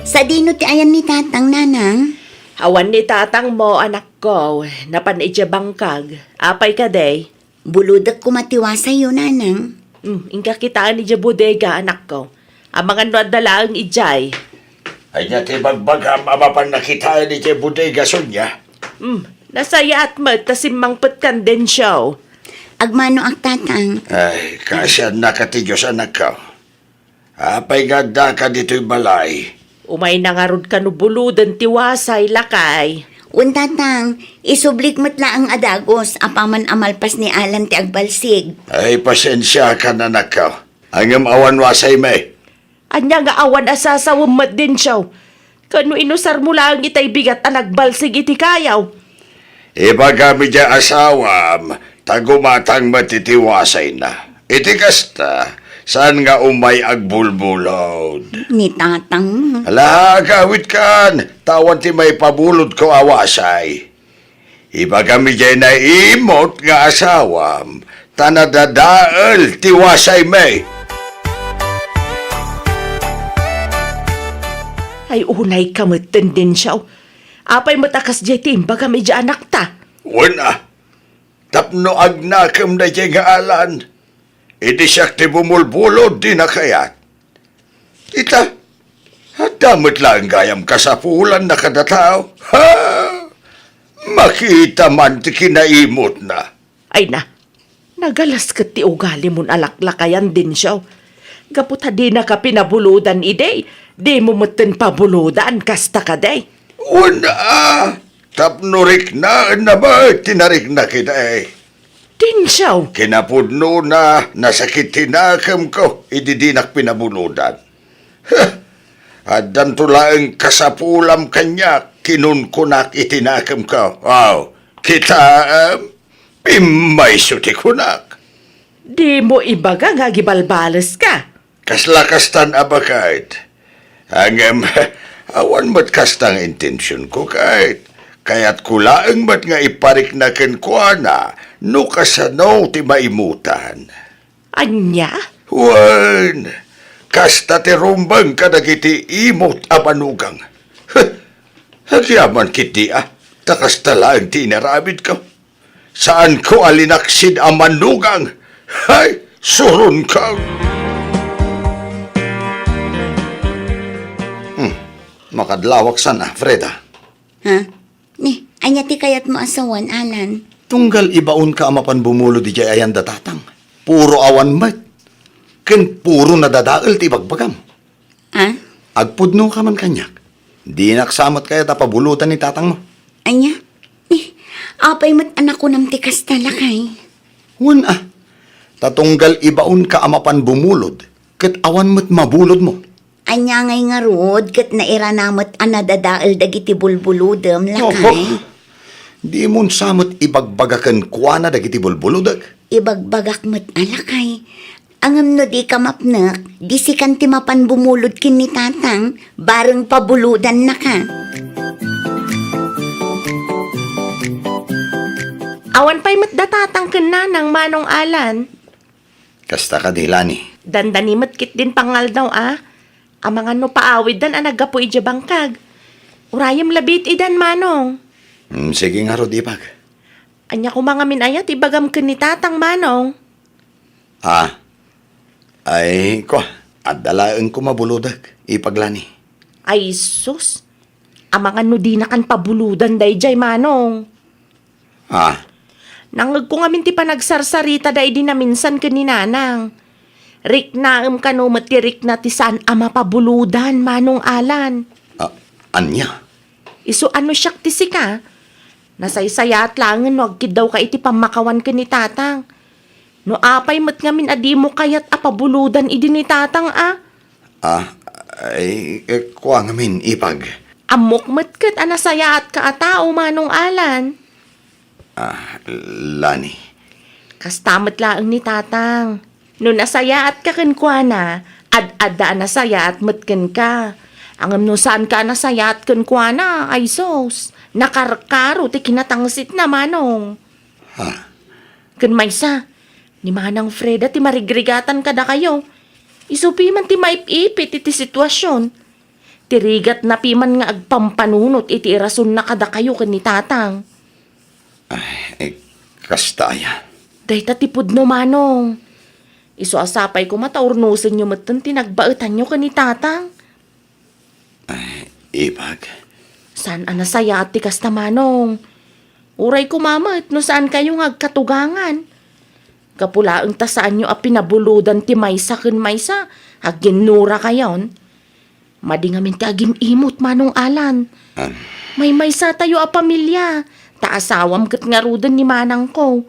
Sadino ti ayan ni tatang, nanang? Awan ni tatangmo, anakko, napan idiay bangkag. Apay kadi? Bulodek koma ti wasayyo, nanang. Hmm, inka kitaen idiay bodega, anakko. Amangan no adda laeng idiay. Ania ti bagbagam a mapan nakitaen idiay bodega, Sonia? Hmm, nasayaat met ta simmangpetkan, Dencio. Agmanoak, tatang. Ay, kaasiannaka ti Dios, anakko. Apay nga addaka ditoy balay? Umayna ngarud kano buloden ti wasay, lakay. Wen, tatang, isublik met laeng a dagus apaman a malpas ni Alan ti agbalsig. Ay, pasensiakan, anakko. Ngem awan wasaymi. Ania nga awan a sasawem met, Dencio? Kano inusarmo laeng itay bigat a nagbalsig iti kayaw? Ibagam idiay asawam, ta gumatang met iti wasayna. Iti kasta, saan nga umay agbulbulod. Ni tatang. Ala, agawidkan, ta awan ti maipabulodko a wasay. Ibagam idiay naimut nga asawam, ta nadadael ti wasaymi. Ay, unayka met, Dencio. Apay met a kasdiay ti imbagam idiay anakta? Wen a, tapno agnakem daydiay nga Alan. Idi siak ti bumulbulod, dina kayat. Ita, adda met laeng gayam kasapulanna kada tao. Ha? Makita man ti kinaimutna. Ay na, nagalas ket ti ugalimon a laklakayan, Dencio. Gapu ta dinaka pinabulodan idi, dimo metten pabulodan, kasta kadi? Wen a, tapno riknaenna met ti nariknak idi. Dencio! Kinapudnona, nasakit ti nakemko idi dinak pinabulodan. Huh! Addanto laeng kasapulam kaniak, kinunkunak iti nakemko. Aw, kitaem? Pimmayso ti kunak. Dimo ibaga nga agibalbaleska. Kasla kastan a baket. Ngem, awan met kasta nga intensionko, ket kayatko laeng met nga iparikna kenkuana no kasano ti maimutan. Ania? Wen, kasta ti rumbeng kadagiti imut a manugang. Huh, agyaman ketdi a, ta kasta laeng ti inaramidko. Saanko a linaksid a manugang. Hay, suronka. Hmm, makadlawak sana, Freda. Ha? Ni, ania ti kayatmo a sawen, Alan? Tunggal ibaonka a mapan bumulod idiay ayan da Tatang. Puro awan met. Ken puro nadadael ti ibagbagam. Ah? Agpudnoka man kaniak. Dinak sa met kayat a pabulodan ni Tatangmo. Ania? Ni, apay met a nakunam ti kasta, lakay? Wen a. Ta tunggal ibaonka a mapan bumulod, ket awan met mabulodmo. Ania ngay ngarud ket nairana met a nadadael dagiti bulbulodem, lakay? Oho. Dimon sa met ibagbaga kenkuana dagiti bulbulodek. Ibagbagak met a, lakay. Ngem no dika mapnek, di sikan ti mapan bumulod ken ni Tatang, bareng pabulodannaka. Awan pay met da Tatang ken Nanang, Manong Alan. Kasta kadi, Lani? Dandani met ketdin pangaldaw a. Amangan no paawiddan a naggapu idiay bangkag. Urayem labi iti idan, Manong. Mm, sige ngarud, Ipag. Ania koma ngamin aya ti ibagam ken ni Tatang, Manong? Ah. Ay, kua, adda laeng koma bulodek, Ipag Lani. Ay, sus. Amangan no dinakan pabulodan daydiay, Manong. Ah. Nangngegko ngamin ti panagsarsarita da idi naminsan ken ni Nanang. Riknaem kano met ti rikna ti saan a mapabulodan, Manong Alan. Ah, ania? Isu a no siak ti sika, nasaysayaat laengen no agkiddawka iti pammakawan ken ni Tatang. No apay met ngamin a dimo kayat a pabulodan idi ni Tatang a? Ah, ay, eh, kua ngamin, Ipag. Ammok met ket a nasayaatka a tao, Manong Alan. Ah, Lani. Kasta met laeng ni Tatang. No nasayaatka kenkuana, ad-adda a nasayaat met kenka. Ngem no saanka a nasayaat kenkuana, ay sus, nakarkaro ti kinatangsitna, Manong. Ha? Ken maysa, ni Manang Freda ti marigrigatan kadakayo. Isu piman ti maip-ipit iti situasion. Ti rigatna piman nga agpampanunot iti irasonna kadakayo ken ni Tatang. Ay, eh, kasta aya? Dayta ti pudno, Manong. Isu a sapay koma ta urnosenyo metten ti nagbaetanyo ken ni Tatang. Ay, Ipag. Saan a nasayaat ti kasta, Manong. Uray koma met no saankayo nga agkatugangan. Gapu laeng ta saanyo a pinabulodan ti maysa ken maysa, aginnurakayon. Madi ngamin ti agim-imot, Manong Alan. Ah. Maymaysatayo a pamilia, ta asawam ket ngaruden ni manangko.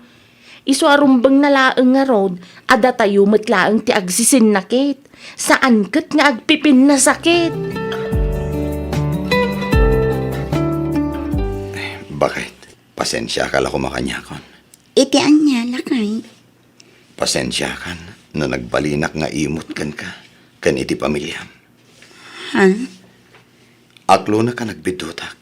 Isu a rumbengna laeng ngarud a datayo met laeng ti agsisinnakit, saan ket nga agpipinnasakit. Baket, pasensiaka la koma kaniakon. Iti ania, lakay? Pasensiakan no nagbalinak nga imot kenka ken iti pamiliam. Ha? Aklonek a nagbiddutak.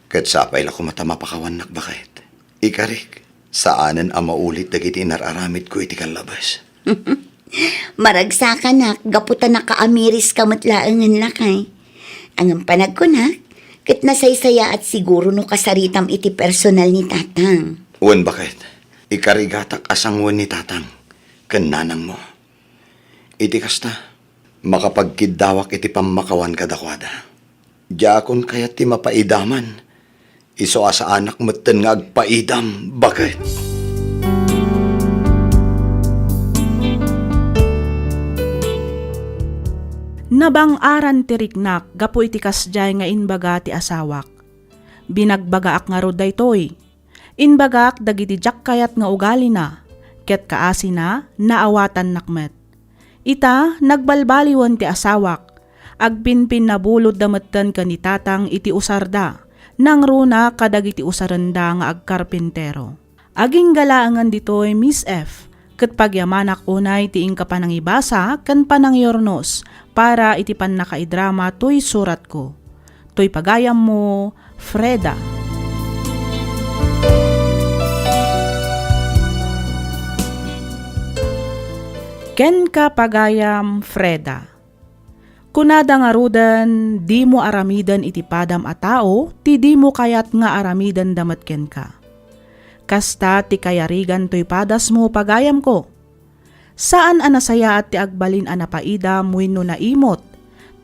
Ket sapay la koma ta mapakawannak, baket. Ikarik, saanen a maulit dagiti inar-aramidko iti kallabes. Maragsakanak gapu ta nakaamiriska met laengen, lakay. Ngem panagkunak, ket nasaysayaat siguro no kasaritam iti personal ni Tatang. Wen, baket, ikarigatak a sangoen ni Tatang ken nanangmo. Iti kasta, makapagkiddawak iti pammakawan kadakuada. Diakon kayat ti mapaidaman, isu a saanak metten nga agpaidam, baket. Nabang-aran ti riknak gapu iti kasdiay nga imbaga ti asawak. Binagbagaak ngarud daytoy. Imbagak dagiti diak kayat nga ugalina, ket kaasina, naawatannak met. Ita, nagbalbaliwen ti asawak. Agpinpinnabulodda metten ken ni Tatang iti usarda, nangruna kadagiti usarenda nga agkarpintero. Agingga laengen ditoy, Miss F, ket pagyamanak unay ti inka panangibasa ken panangyurnos para iti pannakaidrama toy suratko. Toy pagayammo, Freda. Kenka, pagayam Freda. Kunada ngaruden, dimo aramiden iti padam a tao ti dimo kayat nga aramidenda met kenka. Kasta ti kayarigan toy padasmo, pagayamko. Saan a nasayaat ti agbalin a napaidam wenno naimut,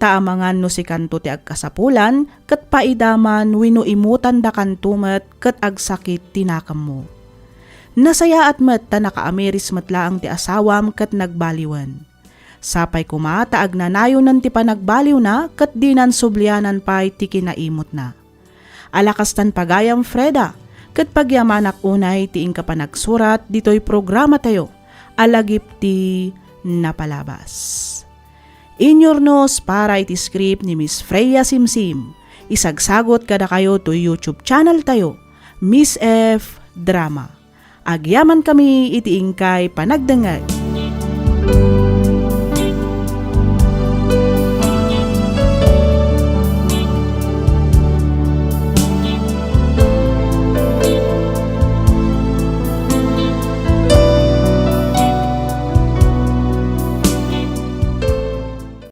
ta amangan no sikanto ti agkasapulan ket paidaman wenno imutandakanto met ket agsakit ti nakemmo. Nasayaat met ta nakaamiris met laeng ti asawam ket nagbaliwen. Sapay koma ta agnanayonen ti panagbaliwna ket dinan sublianan pay ti kinaimutna. Ala kastan pagayam Freda, ket pagyamanak unay ti inka panagsurat ditoy programatayo a Lagip ti Napalabas. Inyurnos para iti script ni Miss Freya Simsim. Isagsagot kadakayo toy YouTube channel tayo, Miss F Drama. Agyamankami iti inkay panagdengngeg.